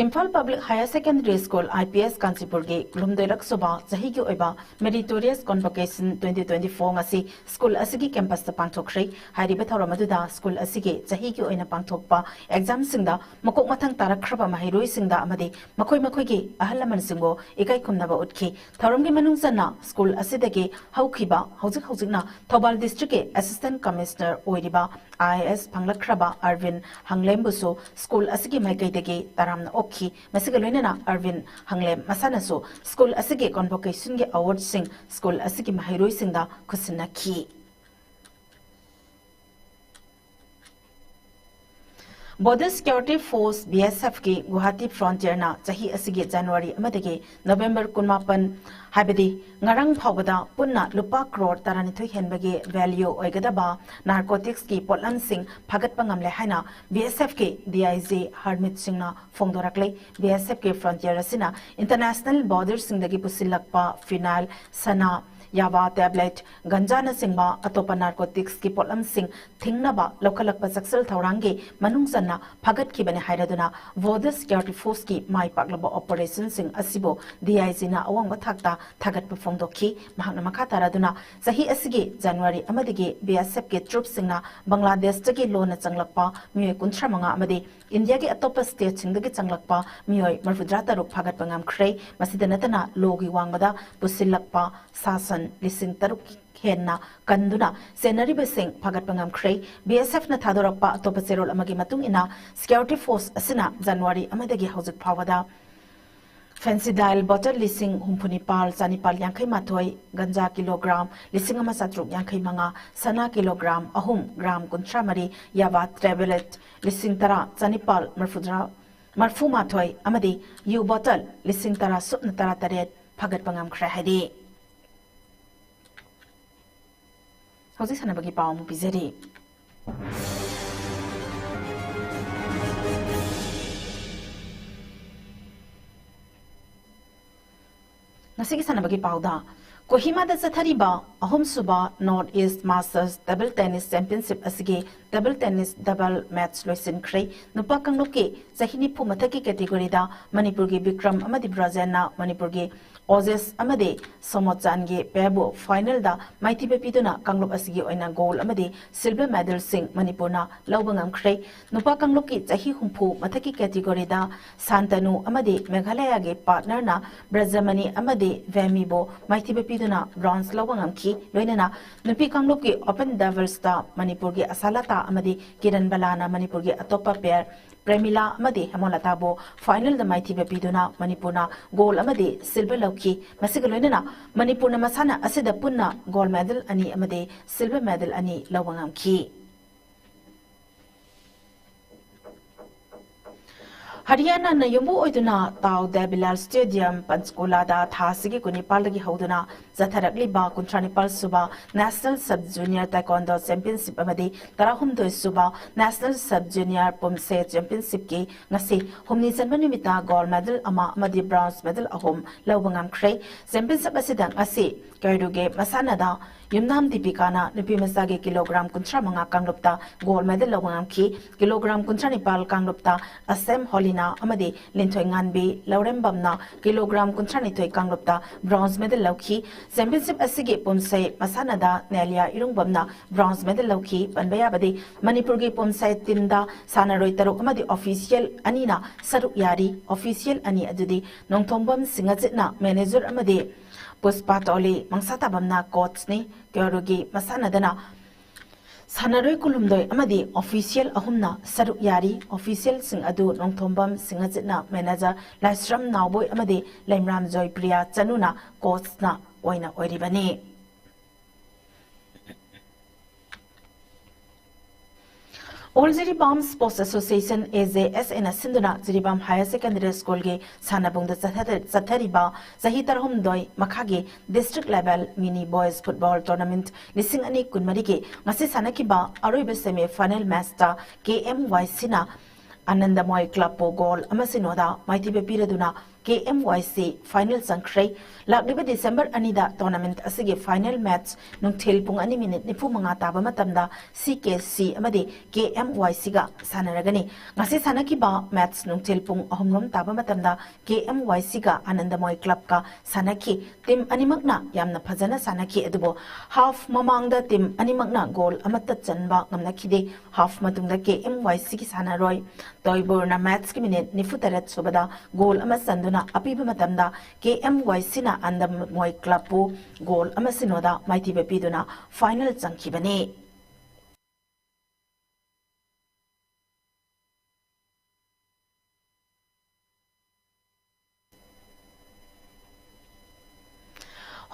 Imphal public higher secondary school, I P S, ꯀꯥꯟꯆꯤꯄꯨꯔꯒꯤ ꯀꯨꯟꯍꯨꯝꯗꯣꯏꯔꯛ ꯁꯨꯕ ꯆꯍꯤꯒꯤ ꯑꯣꯏꯕ meritorious convocation twenty twenty four ꯉꯁꯤ ꯁ꯭ꯀꯨꯜ ꯑꯁꯤꯒꯤ ꯀꯦꯝꯄꯁꯇ ꯄꯥꯡꯊꯣꯛꯈ꯭ꯔꯦ꯫ ꯍꯥꯏꯔꯤꯕ ꯊꯧꯔꯝ ꯑꯗꯨꯗ ꯁ꯭ꯀꯨꯜ ꯑꯁꯤꯒꯤ ꯆꯍꯤꯒꯤ ꯑꯣꯏꯅ ꯄꯥꯡꯊꯣꯛꯄ ꯑꯦꯛꯖꯥꯝꯁꯤꯡꯗ ꯃꯀꯣꯛ ꯃꯊꯪ ꯇꯥꯔꯛꯈ꯭ꯔꯕ ꯃꯍꯩꯔꯣꯏꯁꯤꯡꯗ ꯑꯃꯗꯤ ꯃꯈꯣꯏ ꯃꯈꯣꯏꯒꯤ ꯑꯍꯜ ꯂꯃꯟꯁꯤꯡꯕꯨ ꯏꯀꯥꯏ ꯈꯨꯝꯅꯕ ꯎꯠꯈꯤ꯫ ꯊꯧꯔꯝꯒꯤ ꯃꯅꯨꯡ ꯆꯟꯅ ꯁ꯭ꯀꯨꯜ ꯑꯁꯤꯗꯒꯤ ꯍꯧꯈꯤꯕ, ꯍꯧꯖꯤꯛ ꯍꯧꯖꯤꯛꯅ ꯊꯧꯕꯥꯜ ꯗꯤꯁꯇ꯭ꯔꯤꯛꯀꯤ ꯑꯦꯁꯤꯁꯇꯦꯟꯠ ꯀꯃꯤꯁꯅꯔ ꯑꯣꯏꯔꯤꯕ ꯑꯥꯏ ꯑꯦ ꯑꯦꯁ ꯐꯪꯂꯛꯈ꯭ꯔꯕ ꯑꯔꯕꯤꯟ ꯍꯪꯂꯦꯝꯕꯨꯁꯨ ꯁ꯭ꯀꯨꯜ ꯑꯁꯤꯒꯤ ꯃꯥꯏꯀꯩꯗꯒꯤ ꯇꯔꯥꯝꯅ ꯑꯣꯛꯈꯤ꯫ ꯃꯁꯤꯒ ꯂꯣꯏꯅꯅ ꯑꯔꯕꯤꯟ ꯍꯪꯂꯦꯝ ꯃꯁꯥꯅꯁꯨ ꯁ꯭ꯀꯨꯜ ꯑꯁꯤꯒꯤ ꯀꯣꯟꯚꯣꯀꯦꯁꯟꯒꯤ ꯑꯦꯋꯥꯔꯗꯁꯤꯡ ꯁ꯭ꯀꯨꯜ ꯑꯁꯤꯒꯤ ꯃꯍꯩꯔꯣꯏꯁꯤꯡꯗ ꯈꯨꯠꯁꯤꯟꯅꯈꯤ꯫ Border Security Force, B S F ꯀꯤ ꯒꯨꯋꯥꯍꯥꯇꯤ ꯐ꯭ꯔꯣꯟꯇꯤꯌꯔꯅ ꯆꯍꯤ ꯑꯁꯤꯒꯤ ꯖꯅꯋꯥꯔꯤ ꯑꯃꯗꯒꯤ ꯅꯕꯦꯝꯕꯔ ꯀꯨꯟꯃꯥꯄꯟ, ꯍꯥꯏꯕꯗꯤ ꯉꯔꯥꯡ ꯐꯥꯎꯕꯗ ꯄꯨꯟꯅ ꯂꯨꯄꯥ ꯀ꯭ꯔꯣꯔ ꯇꯔꯥꯅꯤꯊꯣꯏ ꯍꯦꯟꯕꯒꯤ ꯚꯦꯂ꯭ꯌꯨ ꯑꯣꯏꯒꯗꯕ ꯅꯥꯔꯀꯣꯇꯤꯛꯁꯀꯤ ꯄꯣꯠꯂꯝꯁꯤꯡ ꯐꯥꯒꯠꯄ ꯉꯝꯂꯦ ꯍꯥꯏꯅ B S F ꯀꯤ D I G ꯍꯔꯃꯤꯠ ꯁꯤꯡꯅ ꯐꯣꯡꯗꯣꯔꯛꯂꯦ꯫ B S F ꯀꯤ ꯐ꯭ꯔꯣꯟꯇꯤꯌꯔ ꯑꯁꯤꯅ ꯏꯟꯇꯔꯅꯦꯁꯅꯦꯜ ꯕꯣꯔꯗꯔꯁꯤꯡꯗꯒꯤ ꯄꯨꯁꯤꯜꯂꯛꯄ ꯐꯤꯅꯥꯏꯜ, ꯁꯅꯥ, ꯌꯥꯕꯥ ꯇꯦꯕ꯭ꯂꯦꯠ, ꯒꯟꯖꯥꯅꯆꯤꯡꯕ ꯑꯇꯣꯞꯄ ꯅꯥꯔꯀꯣꯇꯤꯛꯁꯀꯤ ꯄꯣꯠꯂꯝꯁꯤꯡ ꯊꯤꯡꯅꯕ ꯂꯧꯈꯠꯂꯛꯄ ꯆꯦꯛꯁꯤꯜ ꯊꯧꯔꯥꯡꯒꯤ ꯃꯅꯨꯡ ꯆꯟꯅ ꯐꯥꯒꯠꯈꯤꯕꯅꯤ ꯍꯥꯏꯔꯗꯨꯅ Border Security Force ꯀꯤ ꯃꯥꯏ ꯄꯥꯛꯂꯕ ꯑꯣꯄꯔꯦꯁꯟꯁꯤꯡ ꯑꯁꯤꯕꯨ D I G ꯅ ꯑꯋꯥꯡꯕ ꯊꯥꯛꯇ ꯊꯥꯒꯠꯄ ꯐꯣꯡꯗꯣꯛꯈꯤ꯫ ꯃꯍꯥꯛꯅ ꯃꯈꯥ ꯇꯥꯔꯗꯨꯅ, ꯆꯍꯤ ꯑꯁꯤꯒꯤ ꯖꯅꯋꯥꯔꯤ ꯑꯃꯗꯒꯤ B S F ꯀꯤ ꯇ꯭ꯔꯨꯞꯁꯤꯡꯅ ꯕꯪꯒ꯭ꯂꯥꯗꯦꯁꯇꯒꯤ ꯂꯣꯟꯅ ꯆꯪꯂꯛꯄ ꯃꯤꯑꯣꯏ ꯀꯨꯟꯊ꯭ꯔꯥ ꯃꯉꯥ ꯑꯃꯗꯤ ꯏꯟꯗꯤꯌꯥꯒꯤ ꯑꯇꯣꯞꯄ ꯁ꯭ꯇꯦꯠꯁꯤꯡꯗꯒꯤ ꯆꯪꯂꯛꯄ ꯃꯤꯑꯣꯏ ꯃꯔꯤꯐꯨꯇꯔꯥ ꯇꯔꯨꯛ ꯐꯥꯒꯠꯄ ꯉꯝꯈ꯭ꯔꯦ꯫ ꯃꯁꯤꯗ ꯅꯠꯇꯅ ꯂꯣꯒꯤ ꯋꯥꯡꯃꯗ ꯄꯨꯁꯤꯜꯂꯛꯄ ꯁꯥ ꯁꯟ ꯂꯤꯁꯤꯡ ꯇꯔꯨꯛ ꯍꯦꯟꯅ ꯀꯟꯗꯨꯅ ꯆꯦꯟꯅꯔꯤꯕꯁꯤꯡ ꯐꯥꯒꯠꯄ ꯉꯝꯈ꯭ꯔꯦ꯫ ꯕꯤ ꯑꯦꯁ ꯑꯦꯐꯅ ꯊꯥꯗꯣꯔꯛꯄ ꯑꯇꯣꯞꯄ ꯆꯦꯔꯣꯜ ꯑꯃꯒꯤ ꯃꯇꯨꯡ ꯏꯟꯅ, ꯁꯦꯀ꯭ꯌꯨꯔꯤꯇꯤ ꯐꯣꯔꯁ ꯑꯁꯤꯅ ꯖꯅꯋꯥꯔꯤ ꯑꯃꯗꯒꯤ ꯍꯧꯖꯤꯛ ꯐꯥꯎꯕꯗ ꯐꯦꯟꯁꯤꯗꯥꯏꯜ ꯕꯣꯇꯜ ꯂꯤꯁꯤꯡ ꯍꯨꯝꯐꯨ ꯅꯤꯄꯥꯜ ꯆꯥꯅꯤꯄꯥꯜ ꯌꯥꯡꯈꯩ ꯃꯥꯊꯣꯏ, ꯒꯟꯖꯥ ꯀꯤꯂꯣꯒ꯭ꯔꯥꯝ ꯂꯤꯁꯤꯡ ꯑꯃ ꯆꯥꯇ꯭ꯔꯨꯛ ꯌꯥꯡꯈꯩ ꯃꯉꯥ, ꯁꯅꯥ ꯀꯤꯂꯣꯒ꯭ꯔꯥꯝ ꯑꯍꯨꯝ ꯒ꯭ꯔꯥꯝ ꯀꯨꯟꯊ꯭ꯔꯥ ꯃꯔꯤ, ꯌꯥꯕꯥ ꯇꯦꯕ꯭ꯂꯦꯠ ꯂꯤꯁꯤꯡ ꯇꯔꯥ ꯆꯥꯅꯤꯄꯥꯜ ꯃꯔꯐꯨꯇꯔꯥ, ꯃꯔꯐꯨ ꯃꯥꯊꯣꯏ ꯑꯃꯗꯤ ꯌꯨ ꯕꯣꯇꯜ ꯂꯤꯁꯤꯡ ꯇꯔꯥ ꯁꯨꯞꯅ ꯇꯔꯥ ꯇꯔꯦꯠ ꯐꯥꯒꯠꯄ ꯉꯝꯈ꯭ꯔꯦ ꯍꯥꯏꯔꯤ꯫ ꯍꯧꯖꯤꯛ ꯁꯥꯟꯅꯕꯒꯤ ꯄꯥꯎ ꯑꯃꯨꯛ ꯄꯤꯖꯔꯤ꯫ ꯉꯁꯤꯒꯤ ꯁꯥꯟꯅꯕꯒꯤ ꯄꯥꯎꯗ, ꯀꯣꯍꯤꯃꯥꯗ ꯆꯠꯊꯔꯤꯕ ꯑꯍꯨꯝꯁꯨꯕ North East Masters Table Tennis Championship ꯑꯁꯤꯒꯤ table tennis double match ꯂꯣꯏꯁꯤꯟꯈ꯭ꯔꯦ꯫ ꯅꯨꯄꯥ ꯀꯥꯡꯂꯨꯞꯀꯤ ꯆꯍꯤ ꯅꯤꯐꯨ ꯃꯊꯛꯀꯤ categoryꯗ ꯃꯅꯤꯄꯨꯔꯒꯤ ꯕꯤꯀ꯭ꯔꯝ ꯑꯃꯗꯤ ꯕ꯭ꯔꯥꯖꯦꯟꯅ ꯃꯅꯤꯄꯨꯔꯒꯤ ꯑꯣꯖꯦꯁ ꯑꯃꯗꯤ ꯁꯣꯃꯣꯆꯥꯟꯒꯤ ꯄꯦꯕꯨ finalꯗ ꯃꯥꯏꯊꯤꯕ ꯄꯤꯗꯨꯅ ꯀꯥꯡꯂꯨꯞ ꯑꯁꯤꯒꯤ ꯑꯣꯏꯅ gold ꯑꯃꯗꯤ silver medalꯁꯤꯡ ꯃꯅꯤꯄꯨꯔꯅ ꯂꯧꯕ ꯉꯝꯈ꯭ꯔꯦ꯫ ꯅꯨꯄꯥ ꯀꯥꯡꯂꯨꯞꯀꯤ ꯆꯍꯤ ꯍꯨꯝꯐꯨ ꯃꯊꯛꯀꯤ categoryꯗ ꯁꯥꯟꯇꯅꯨ ꯑꯃꯗꯤ ꯃꯦꯘꯥꯂꯌꯥꯒꯤ partnerꯅ ꯕ꯭ꯔꯖꯃꯅꯤ ꯑꯃꯗꯤ ꯚꯦꯃꯤꯕꯨ ꯃꯥꯏꯊꯤꯕ ꯄꯤꯗꯨꯅ bronze ꯂꯧꯕ ꯉꯝꯈꯤ꯫ ꯂꯣꯏꯅꯅ ꯅꯨꯄꯤ ꯀꯥꯡꯂꯨꯞꯀꯤ open doublesꯇ ꯃꯅꯤꯄꯨꯔꯒꯤ ꯑꯁꯥꯂꯥꯇꯥ ꯑꯃꯗꯤ ꯀꯤꯔꯟ ꯕꯂꯥꯅ ꯃꯅꯤꯄꯨꯔꯒꯤ ꯑꯇꯣꯞꯄ pair ꯄ꯭ꯔꯦꯃꯤꯂꯥ ꯑꯃꯗꯤ ꯍꯦꯃꯣꯂꯇꯥꯕꯨ finalꯗ ꯃꯥꯏꯊꯤꯕ ꯄꯤꯗꯨꯅ ꯃꯅꯤꯄꯨꯔꯅ gold ꯑꯃꯗꯤ silver ꯂꯧꯈꯤ꯫ ꯃꯁꯤꯒ ꯂꯣꯏꯅꯅ ꯃꯅꯤꯄꯨꯔꯅ ꯃꯁꯥꯟꯅ ꯑꯁꯤꯗ ꯄꯨꯟꯅ gold medal ꯑꯅꯤ ꯑꯃꯗꯤ silver medal ꯑꯅꯤ ꯂꯧꯕ ꯉꯝꯈꯤ꯫ ꯍꯔꯤꯌꯥꯅꯥꯅ ꯌꯨꯝꯕꯨ ꯑꯣꯏꯗꯨꯅ ꯇꯥꯎ ꯗꯦ ꯕꯤꯂꯥꯜ Stadium, ꯄꯟꯆꯀꯨꯂꯥꯗ ꯊꯥ ꯑꯁꯤꯒꯤ ꯀꯨꯟꯅꯤꯄꯥꯜꯗꯒꯤ ꯍꯧꯗꯨꯅ ꯆꯠꯊꯔꯛꯂꯤꯕ ꯀꯨꯟꯊ꯭ꯔꯥ ꯅꯤꯄꯥꯜ ꯁꯨꯕ National Sub Junior Taekwondo Championship ꯑꯃꯗꯤ ꯇꯔꯥꯍꯨꯝꯗꯣꯏ ꯁꯨꯕ National Sub Junior ꯄꯨꯝꯁꯦ Championshipꯀꯤ ꯉꯁꯤ ꯍꯨꯝꯅꯤ ꯆꯟꯕ ꯅꯨꯃꯤꯠꯇ gold medal ꯑꯃ ꯑꯃꯗꯤ bronze medal ꯑꯍꯨꯝ ꯂꯧꯕ ꯉꯝꯈ꯭ꯔꯦ꯫ Championship ꯑꯁꯤꯗ ꯉꯁꯤ ꯀꯩꯔꯨꯒꯤ ꯃꯁꯥꯟꯅꯗ ꯌꯨꯝꯅꯥꯝ ꯗꯤꯄꯤꯀꯥꯅ ꯅꯨꯄꯤ ꯃꯆꯥꯒꯤ ꯀꯤꯂꯣꯒ꯭ꯔꯥꯝ ꯀꯨꯟꯊ꯭ꯔꯥ ꯃꯉꯥ ꯀꯥꯡꯂꯨꯞꯇ gold medal ꯂꯧꯕ ꯉꯝꯈꯤ꯫ ꯀꯤꯂꯣꯒ꯭ꯔꯥꯝ ꯀꯨꯟꯊ꯭ꯔꯥ ꯅꯤꯄꯥꯜ ꯀꯥꯡꯂꯨꯞꯇ ꯑꯁꯦꯝ ꯍꯣꯂꯤꯅꯥ ꯑꯃꯗꯤ ꯂꯤꯟꯊꯣꯏꯉꯥꯟꯕꯤ ꯂꯧꯔꯦꯝꯕꯝꯅ ꯀꯤꯂꯣꯒ꯭ꯔꯥꯝ ꯀꯨꯟꯊ꯭ꯔꯥ ꯅꯤꯊꯣꯏ ꯀꯥꯡꯂꯨꯞꯇ bronze medal ꯂꯧꯈꯤ꯫ Championship ꯑꯁꯤꯒꯤ ꯄꯨꯝꯁꯩ ꯃꯁꯥꯟꯅꯗ ꯅꯦꯂꯤꯌꯥ ꯏꯔꯨꯡꯕꯝꯅ bronze medal ꯂꯧꯈꯤ꯫ ꯄꯟꯕ ꯌꯥꯕꯗꯤ ꯃꯅꯤꯄꯨꯔꯒꯤ ꯄꯨꯝꯁꯩ teamꯗ ꯁꯥꯟꯅꯔꯣꯏ ꯇꯔꯨꯛ ꯑꯃꯗꯤ official ꯑꯅꯤꯅ ꯁꯔꯨꯛ ꯌꯥꯔꯤ꯫ Official ꯑꯅꯤ ꯑꯗꯨꯗꯤ ꯅꯣꯡꯊꯣꯡꯕꯝ ꯁꯤꯡꯉꯆꯤꯠꯅ manager ꯑꯃꯗꯤ ꯄꯨꯁꯄꯥ ꯇꯣꯂꯤ ꯃꯪꯁꯥ ꯇꯥꯕꯝꯅ ꯀꯣꯆꯅꯤ꯫ ꯀ꯭ꯌꯣꯔꯨꯒꯤ ꯃꯁꯥꯟꯅꯗꯅ ꯁꯥꯟꯅꯔꯣꯏ ꯀꯨꯟꯍꯨꯝꯗꯣꯏ ꯑꯃꯗꯤ ꯑꯣꯐꯤꯁꯤꯌꯦꯜ ꯑꯍꯨꯝꯅ ꯁꯔꯨꯛ ꯌꯥꯔꯤ꯫ ꯑꯣꯐꯤꯁꯤꯌꯦꯜꯁꯤꯡ ꯑꯗꯨ ꯅꯣꯡꯊꯣꯝꯕꯝ ꯁꯤꯡꯍꯖꯤꯠꯅ ꯃꯦꯅꯦꯖꯔ, ꯂꯥꯏꯁ꯭ꯔꯝ ꯅꯥꯎꯕꯣꯏ ꯑꯃꯗꯤ ꯂꯩꯃꯔꯥꯝ ꯖꯣꯏꯄ꯭ꯔꯤꯌꯥ ꯆꯅꯨꯅ ꯀꯣꯆꯅ ꯑꯣꯏꯅ ꯑꯣꯏꯔꯤꯕꯅꯤ꯫ ꯑꯣꯜ ꯖꯤꯔꯤꯕꯥꯝ ꯁ꯭ꯄꯣꯔꯠꯁ ꯑꯦꯁꯣꯁꯤꯌꯦꯁꯟ, ꯑꯦ ꯖꯦ ꯑꯦꯁ ꯑꯦꯅ ꯁꯤꯟꯗꯨꯅ ꯖꯤꯔꯤꯕꯥꯝ ꯍꯥꯌꯔ ꯁꯦꯀꯦꯟꯗꯔꯤ ꯁ꯭ꯀꯨꯜꯒꯤ ꯁꯥꯟꯅꯕꯨꯡꯗ ꯆꯠꯊ-, ꯆꯠꯊꯔꯤꯕ ꯆꯍꯤ ꯇꯔꯥꯍꯨꯝꯗꯣꯏ ꯃꯈꯥꯒꯤ ꯗꯤꯁꯇ꯭ꯔꯤꯛ ꯂꯦꯚꯦꯜ ꯃꯤꯅꯤ ꯕꯣꯏꯁ ꯐꯨꯠꯕꯣꯜ ꯇꯣꯔꯅꯥꯃꯦꯟꯠ ꯂꯤꯁꯤꯡ ꯑꯅꯤ ꯀꯨꯟꯃꯔꯤꯒꯤ ꯉꯁꯤ ꯁꯥꯟꯅꯈꯤꯕ ꯑꯔꯣꯏꯕ ꯁꯦꯃꯤ ꯐꯥꯏꯅꯦꯜ ꯃꯦꯆꯇ ꯀꯦ ꯑꯦꯝ ꯋꯥꯏ ꯁꯤꯅ ꯑꯥꯅꯟꯗꯃꯣꯏ ꯀ꯭ꯂꯕꯄꯨ ꯒꯣꯜ ꯑꯃ ꯁꯤꯅꯣꯗ ꯃꯥꯏꯊꯤꯕ ꯄꯤꯔꯗꯨꯅ ꯀꯦ ꯑꯦꯝ ꯋꯥꯏ ꯁꯤ ꯐꯥꯏꯅꯦꯜ ꯆꯪꯈ꯭ꯔꯦ꯫ ꯂꯥꯛꯂꯤꯕ ꯗꯤꯁꯦꯝꯕꯔ ꯑꯅꯤꯗ ꯇꯣꯔꯅꯥꯃꯦꯟꯠ ꯑꯁꯤꯒꯤ ꯐꯥꯏꯅꯦꯜ ꯃꯦꯆ ꯅꯨꯡꯊꯤꯜ ꯄꯨꯡ ꯑꯅꯤ ꯃꯤꯅꯤꯠ ꯅꯤꯐꯨ ꯃꯉꯥ ꯇꯥꯕ ꯃꯇꯝꯗ ꯁꯤ ꯀꯦ ꯁꯤ ꯑꯃꯗꯤ ꯀꯦ ꯑꯦꯝ ꯋꯥꯏ ꯁꯤꯒ ꯁꯥꯟꯅꯔꯒꯅꯤ꯫ ꯉꯁꯤ ꯁꯥꯟꯅꯈꯤꯕ ꯃꯦꯆ ꯅꯨꯡꯊꯤꯜ ꯄꯨꯡ ꯑꯍꯨꯝ ꯔꯣꯝ ꯇꯥꯕ ꯃꯇꯝꯗ ꯀꯦ ꯑꯦꯝ ꯋꯥꯏ ꯁꯤꯒ ꯑꯥꯅꯟꯗꯃꯣꯏ ꯀ꯭ꯂꯕꯀ ꯁꯥꯟꯅꯈꯤ꯫ ꯇꯤꯝ ꯑꯅꯤꯃꯛꯅ ꯌꯥꯝꯅ ꯐꯖꯅ ꯁꯥꯟꯅꯈꯤ, ꯑꯗꯨꯕꯨ ꯍꯥꯐ ꯃꯃꯥꯡꯗ ꯇꯤꯝ ꯑꯅꯤꯃꯛꯅ ꯒꯣꯜ ꯑꯃꯠꯇ ꯆꯟꯕ ꯉꯝꯅꯈꯤꯗꯦ꯫ ꯍꯥꯐ ꯃꯇꯨꯡꯗ ꯀꯦ ꯑꯦꯝ ꯋꯥꯏ ꯁꯤꯒꯤ ꯁꯥꯟꯅꯔꯣꯏ ꯇꯣꯏꯕꯨꯔꯅ ꯃꯦꯆꯀꯤ ꯃꯤꯅꯤꯠ ꯅꯤꯐꯨ ꯇꯔꯦꯠ ꯁꯨꯕꯗ ꯒꯣꯜ ꯑꯃ ꯆꯟꯗꯨꯅ ꯑꯄꯤꯕ ꯃꯇꯝꯗ ꯀꯦ ꯑꯦꯝ ꯋꯥꯏ ꯁꯤꯅ ꯑꯥꯅꯟꯗꯃꯣꯏ ꯀ꯭ꯂꯕꯄꯨ ꯒꯣꯜ ꯑꯃ ꯁꯤꯅꯣꯗ ꯃꯥꯏꯊꯤꯕ ꯄꯤꯗꯨꯅ ꯐꯥꯏꯅꯦꯜ ꯆꯪꯈꯤꯕꯅꯤ꯫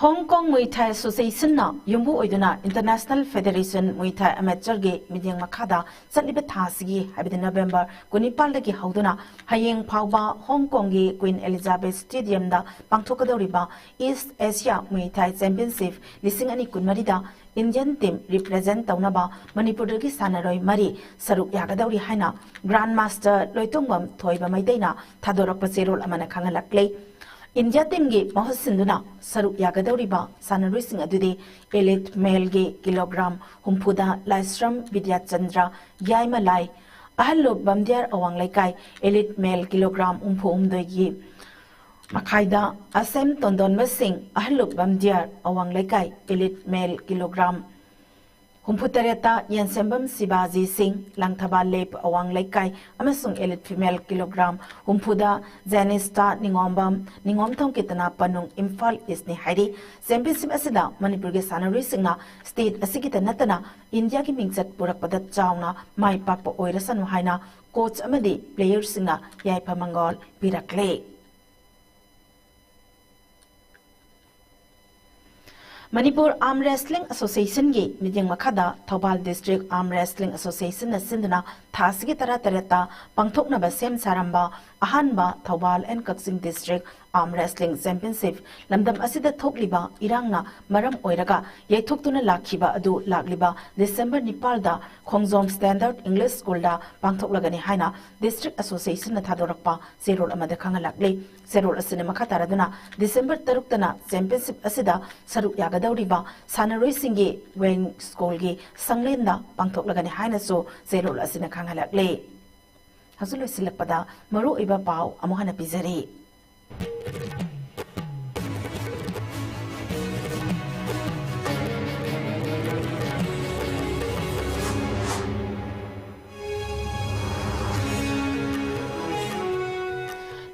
ꯍꯣꯡ ꯀꯣꯡ ꯃꯨꯏ ꯊꯥꯏ ꯑꯦꯁꯣꯁꯤꯌꯦꯁꯟꯅ ꯌꯨꯝꯕꯨ ꯑꯣꯏꯗꯨꯅ ꯏꯟꯇꯔꯅꯦꯁꯅꯦꯜ ꯐꯦꯗꯦꯔꯦꯁꯟ ꯃꯨꯏ ꯊꯥꯏ ꯑꯃꯦꯆꯔꯒꯤ ꯃꯤꯠꯌꯦꯡ ꯃꯈꯥꯗ ꯆꯠꯂꯤꯕ ꯊꯥ ꯑꯁꯤꯒꯤ, ꯍꯥꯏꯕꯗꯤ ꯅꯕꯦꯝꯕꯔ ꯀꯨꯟꯅꯤꯄꯥꯜꯗꯒꯤ ꯍꯧꯗꯨꯅ ꯍꯌꯦꯡ ꯐꯥꯎꯕ ꯍꯣꯡ ꯀꯣꯡꯒꯤ ꯀ꯭ꯋꯤꯟ ꯑꯦꯂꯤꯖꯥꯕꯦꯊ ꯁ꯭ꯇꯦꯗꯤꯌꯝꯗ ꯄꯥꯡꯊꯣꯛꯀꯗꯧꯔꯤꯕ ꯏꯁ ꯑꯦꯁꯤꯌꯥ ꯃꯨꯏ ꯊꯥꯏ ꯆꯦꯝꯄꯤꯌꯟꯁꯤꯞ ꯂꯤꯁꯤꯡ ꯑꯅꯤ ꯀꯨꯟꯃꯔꯤꯗ ꯏꯟꯗꯤꯌꯟ ꯇꯤꯝ ꯔꯤꯄ꯭ꯔꯖꯦꯟꯠ ꯇꯧꯅꯕ ꯃꯅꯤꯄꯨꯔꯗꯒꯤ ꯁꯥꯟꯅꯔꯣꯏ ꯃꯔꯤ ꯁꯔꯨꯛ ꯌꯥꯒꯗꯧꯔꯤ ꯍꯥꯏꯅ ꯒ꯭ꯔꯥꯟꯗ ꯃꯥꯁꯇꯔ ꯂꯣꯏꯇꯣꯡꯕꯝ ꯊꯣꯏꯕ ꯃꯩꯇꯩꯅ ꯊꯥꯗꯣꯔꯛꯄ ꯆꯦꯔꯣꯜ ꯑꯃꯅ ꯈꯪꯍꯜꯂꯛꯂꯦ꯫ ꯏꯟꯗꯤꯌꯥ ꯇꯤꯝꯒꯤ ꯃꯍꯨꯠ ꯁꯤꯟꯗꯨꯅ ꯁꯔꯨꯛ ꯌꯥꯒꯗꯧꯔꯤꯕ ꯁꯥꯟꯅꯔꯣꯏꯁꯤꯡ ꯑꯗꯨꯗꯤ ꯏꯂꯤꯠ ꯃꯦꯜꯒꯤ ꯀꯤꯂꯣꯒ꯭ꯔꯥꯝ ꯍꯨꯝꯐꯨꯗ ꯂꯥꯏꯁ꯭ꯔꯝ ꯕꯤꯗ꯭ꯌꯥꯆꯟꯗ꯭ꯔ ꯌꯥꯏꯃꯂꯥꯏ, ꯑꯍꯜꯂꯨꯞ ꯕꯝꯗꯤꯌꯥꯔ ꯑꯋꯥꯡ ꯂꯩꯀꯥꯏ, ꯏꯂꯤꯠ ꯃꯦꯜ ꯀꯤꯂꯣꯒ꯭ꯔꯥꯝ ꯍꯨꯝꯐꯨ ꯍꯨꯝꯗꯣꯏꯒꯤ ꯃꯈꯥꯏꯗ ꯑꯁꯦꯝ ꯇꯣꯟꯗꯣꯟꯕ ꯁꯤꯡ, ꯑꯍꯜꯂꯨꯞ ꯕꯝꯗꯤꯌꯥꯔ ꯑꯋꯥꯡ ꯂꯩꯀꯥꯏ, ꯏꯂꯤꯠ ꯃꯦꯜ ꯀꯤꯂꯣꯒ꯭ꯔꯥꯝ ꯍꯨꯝꯐꯨꯇꯔꯦꯠꯇ ꯌꯦꯟꯁꯦꯝꯕꯝ ꯁꯤꯕꯥꯖꯤ ꯁꯤꯡ, ꯂꯪꯊꯕꯥꯜ ꯂꯦꯞ ꯑꯋꯥꯡ ꯂꯩꯀꯥꯏ, ꯑꯃꯁꯨꯡ elite female ꯀꯤꯂꯣꯒ꯭ꯔꯥꯝ ꯍꯨꯝꯐꯨꯗ ꯖꯦꯅꯤꯁꯇꯥ ꯅꯤꯉꯣꯝꯕꯝ, ꯅꯤꯉꯣꯝꯊꯣꯡ ꯀꯤꯇꯅꯥ ꯄꯅꯨꯡ, ꯏꯝꯐꯥꯜ ꯏꯁꯅꯤ ꯍꯥꯏꯔꯤ꯫ ꯆꯦꯝꯄꯤꯌꯟꯁꯤꯞ ꯑꯁꯤꯗ ꯃꯅꯤꯄꯨꯔꯒꯤ ꯁꯥꯟꯅꯔꯣꯏꯁꯤꯡꯅ ꯁ꯭ꯇꯦꯠ ꯑꯁꯤꯒꯤꯇ ꯅꯠꯇꯅ ꯏꯟꯗꯤꯌꯥꯒꯤ ꯃꯤꯡꯆꯠ ꯄꯨꯔꯛꯄꯗ ꯆꯥꯎꯅ ꯃꯥꯏ ꯄꯥꯛꯄ ꯑꯣꯏꯔꯁꯅꯨ ꯍꯥꯏꯅ ꯀꯣꯆ ꯑꯃꯗꯤ ꯄ꯭ꯂꯦꯌꯔꯁꯤꯡꯅ ꯌꯥꯏꯐ ꯃꯪꯒꯣꯜ ꯄꯤꯔꯛꯂꯦ꯫ ꯃꯅꯤꯄꯨꯔ ꯑꯥꯔꯝ ꯔꯦꯁꯂꯤꯡ ꯑꯦꯁꯣꯁꯤꯌꯦꯁꯟꯒꯤ ꯃꯤꯠꯌꯦꯡ ꯃꯈꯥꯗ ꯊꯧꯕꯥꯜ ꯗꯤꯁꯇ꯭ꯔꯤꯛ ꯑꯥꯔꯝ ꯔꯦꯁꯂꯤꯡ ꯑꯦꯁꯣꯁꯤꯌꯦꯁꯟꯅ ꯁꯤꯟꯗꯨꯅ ꯊꯥ ꯑꯁꯤꯒꯤ ꯇꯔꯥꯇꯔꯦꯠꯇ ꯄꯥꯡꯊꯣꯛꯅꯕ ꯁꯦꯝ ꯁꯥꯔꯝꯕ ꯑꯍꯥꯟꯕ Thoubal and Kakching district arm wrestling championship ꯂꯝꯗꯝ ꯑꯁꯤꯗ ꯊꯣꯛꯂꯤꯕ ꯏꯔꯥꯡꯅ ꯃꯔꯝ ꯑꯣꯏꯔꯒ ꯌꯩꯊꯣꯛꯇꯨꯅ ꯂꯥꯛꯈꯤꯕ ꯑꯗꯨ ꯂꯥꯛꯂꯤꯕ ꯗꯤꯁꯦꯝꯕꯔ ꯅꯤꯄꯥꯜꯗ ꯈꯣꯡꯖꯣꯝ ꯁ꯭ꯇꯦꯟꯗꯔꯗ ꯏꯪꯂꯤꯁ ꯁ꯭ꯀꯨꯜꯗ ꯄꯥꯡꯊꯣꯛꯂꯒꯅꯤ ꯍꯥꯏꯅ ꯗꯤꯁꯇ꯭ꯔꯤꯛ ꯑꯦꯁꯣꯁꯤꯌꯦꯁꯟꯅ ꯊꯥꯗꯣꯔꯛꯄ ꯆꯦꯔꯣꯜ ꯑꯃꯗ ꯈꯪꯍꯜꯂꯛꯂꯤ꯫ ꯆꯦꯔꯣꯜ ꯑꯁꯤꯅ ꯃꯈꯥ ꯇꯥꯔꯗꯨꯅ ꯗꯤꯁꯦꯝꯕꯔ ꯇꯔꯨꯛꯇꯅ ꯆꯦꯝꯄꯤꯌꯟꯁꯤꯞ ꯑꯁꯤꯗ ꯁꯔꯨꯛ ꯌꯥꯒꯗꯧꯔꯤꯕ ꯁꯥꯟꯅꯔꯣꯏꯁꯤꯡꯒꯤ ꯋꯦꯡ ꯁ꯭ꯀꯨꯜꯒꯤ ꯁꯪꯂꯦꯟꯗ ꯄꯥꯡꯊꯣꯛꯂꯒꯅꯤ ꯍꯥꯏꯅꯁꯨ ꯆꯦꯔꯣꯜ ꯑꯁꯤꯅ ꯈꯪꯍꯜꯂꯛꯂꯤ꯫ ꯍꯧꯖꯤꯛ ꯂꯣꯏꯁꯤꯜꯂꯛꯄꯗ ꯃꯔꯨꯑꯣꯏꯕ ꯄꯥꯎ ꯑꯃꯨꯛ ꯍꯟꯅ ꯄꯤꯖꯔꯤ꯫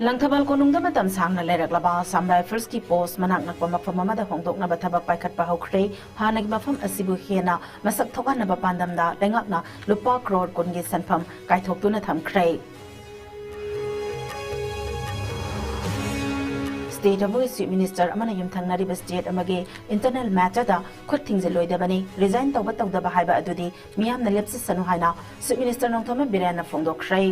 ꯂꯪꯊꯕꯥꯜ ꯀꯣꯅꯨꯡꯗ ꯃꯇꯝ ꯁꯥꯡꯅ ꯂꯩꯔꯛꯂꯕ ꯑꯁꯥꯝ ꯔꯥꯏꯐꯜꯁꯀꯤ ꯄꯣꯁ ꯃꯅꯥꯛ ꯅꯛꯄ ꯃꯐꯝ ꯑꯃꯗ ꯍꯣꯡꯗꯣꯛꯅꯕ ꯊꯕꯛ ꯄꯥꯏꯈꯠꯄ ꯍꯧꯈ꯭ꯔꯦ꯫ ꯍꯥꯟꯅꯒꯤ ꯃꯐꯝ ꯑꯁꯤꯕꯨ ꯍꯦꯟꯅ ꯃꯁꯛ ꯊꯣꯛꯍꯟꯅꯕ ꯄꯥꯟꯗꯝꯗ ꯂꯩꯉꯥꯛꯅ ꯂꯨꯄꯥ ꯀ꯭ꯔꯣꯔ ꯀꯨꯟꯒꯤ ꯁꯦꯟꯐꯝ ꯀꯥꯏꯊꯣꯛꯇꯨꯅ ꯊꯝꯈ꯭ꯔꯦ꯫ ꯁ꯭ꯇꯦꯠ ꯑꯃꯒꯤ ꯆꯤꯐ ꯃꯤꯅꯤꯁꯇꯔ ꯑꯃꯅ ꯌꯨꯝꯊꯪꯅꯔꯤꯕ ꯁ꯭ꯇꯦꯠ ꯑꯃꯒꯤ ꯏꯟꯇꯔꯅꯦꯜ ꯃꯦꯇꯔꯗ ꯈꯨꯠ ꯊꯤꯡꯖꯤꯜꯂꯣꯏꯗꯕꯅꯤ, ꯔꯤꯖꯥꯏꯟ ꯇꯧꯕ ꯇꯧꯗꯕ ꯍꯥꯏꯕ ꯑꯗꯨꯗꯤ ꯃꯤꯌꯥꯝꯅ ꯂꯦꯞꯆꯁꯅꯨ ꯍꯥꯏꯅ ꯆꯤꯐ ꯃꯤꯅꯤꯁꯇꯔ ꯅꯣꯡꯊꯣꯝꯕꯝ ꯕꯤꯔꯦꯟꯅ ꯐꯣꯡꯗꯣꯛꯈ꯭ꯔꯦ꯫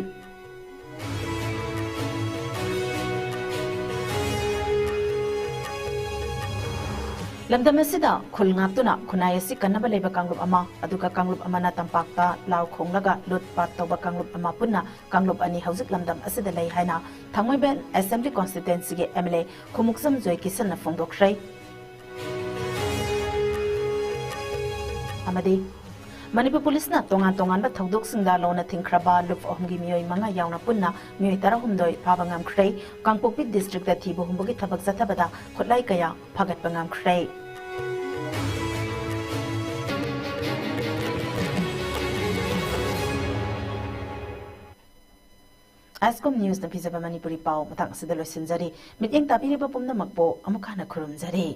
ꯂꯝꯗꯝ ꯑꯁꯤꯗ ꯈꯨꯜ ꯉꯥꯛꯇꯨꯅ ꯈꯨꯟꯅꯥꯏ ꯑꯁꯤ ꯀꯟꯅꯕ ꯂꯩꯕ ꯀꯥꯡꯂꯨꯞ ꯑꯃ, ꯑꯗꯨꯒ ꯀꯥꯡꯂꯨꯞ ꯑꯃꯅ ꯇꯝꯄꯥꯛꯇ ꯂꯥꯎ ꯈꯣꯡꯂꯒ ꯂꯨꯠ ꯄꯥꯠ ꯇꯧꯕ ꯀꯥꯡꯂꯨꯞ ꯑꯃ, ꯄꯨꯟꯅ ꯀꯥꯡꯂꯨꯞ ꯑꯅꯤ ꯍꯧꯖꯤꯛ ꯂꯝꯗꯝ ꯑꯁꯤꯗ ꯂꯩ ꯍꯥꯏꯅ ꯊꯥꯡꯃꯩꯕꯟ assembly ꯀꯣꯟꯁꯇꯤꯇ꯭ꯋꯦꯟꯁꯤꯒꯤ M L A Khumukcham ꯖꯣꯏꯀꯤꯁꯟꯅ ꯐꯣꯡꯗꯣꯛꯈ꯭ꯔꯦ꯫ ꯑꯃꯗꯤ ꯃꯅꯤꯄꯨꯔ ꯄꯨꯂꯤꯁꯅ ꯇꯣꯉꯥꯟ ꯇꯣꯉꯥꯟꯕ ꯊꯧꯗꯣꯛꯁꯤꯡꯗ ꯂꯣꯟꯅ ꯊꯤꯡꯈ꯭ꯔꯕ ꯂꯨꯞ ꯑꯍꯨꯝꯒꯤ ꯃꯤꯑꯣꯏ ꯃꯉꯥ ꯌꯥꯎꯅ ꯄꯨꯟꯅ ꯃꯤꯑꯣꯏ ꯇꯔꯥꯍꯨꯝꯗꯣꯏ ꯐꯥꯕ ꯉꯝꯈ꯭ꯔꯦ꯫ ꯀꯥꯡꯄꯣꯛꯄꯤ ꯗꯤꯁꯇ꯭ꯔꯤꯛꯇ ꯊꯤꯕ ꯍꯨꯝꯕꯒꯤ ꯊꯕꯛ ꯆꯠꯊꯕꯗ ꯈꯨꯠꯂꯥꯏ ꯀꯌꯥ ꯐꯥꯒꯠꯄ ꯉꯝꯈ꯭ꯔꯦ꯫ ꯑꯦꯁꯀꯣꯝ ꯅ꯭ꯌꯨꯁꯅ ꯄꯤꯖꯕ ꯃꯅꯤꯄꯨꯔꯤ ꯄꯥꯎ ꯃꯇꯥꯡ ꯑꯁꯤꯗ ꯂꯣꯏꯁꯤꯟꯖꯔꯤ꯫ ꯃꯤꯠꯌꯦꯡ ꯇꯥꯕꯤꯔꯤꯕ ꯄꯨꯝꯅꯃꯛꯄꯨ ꯑꯃꯨꯛ ꯍꯟꯅ ꯈꯨꯔꯨꯝꯖꯔꯤ꯫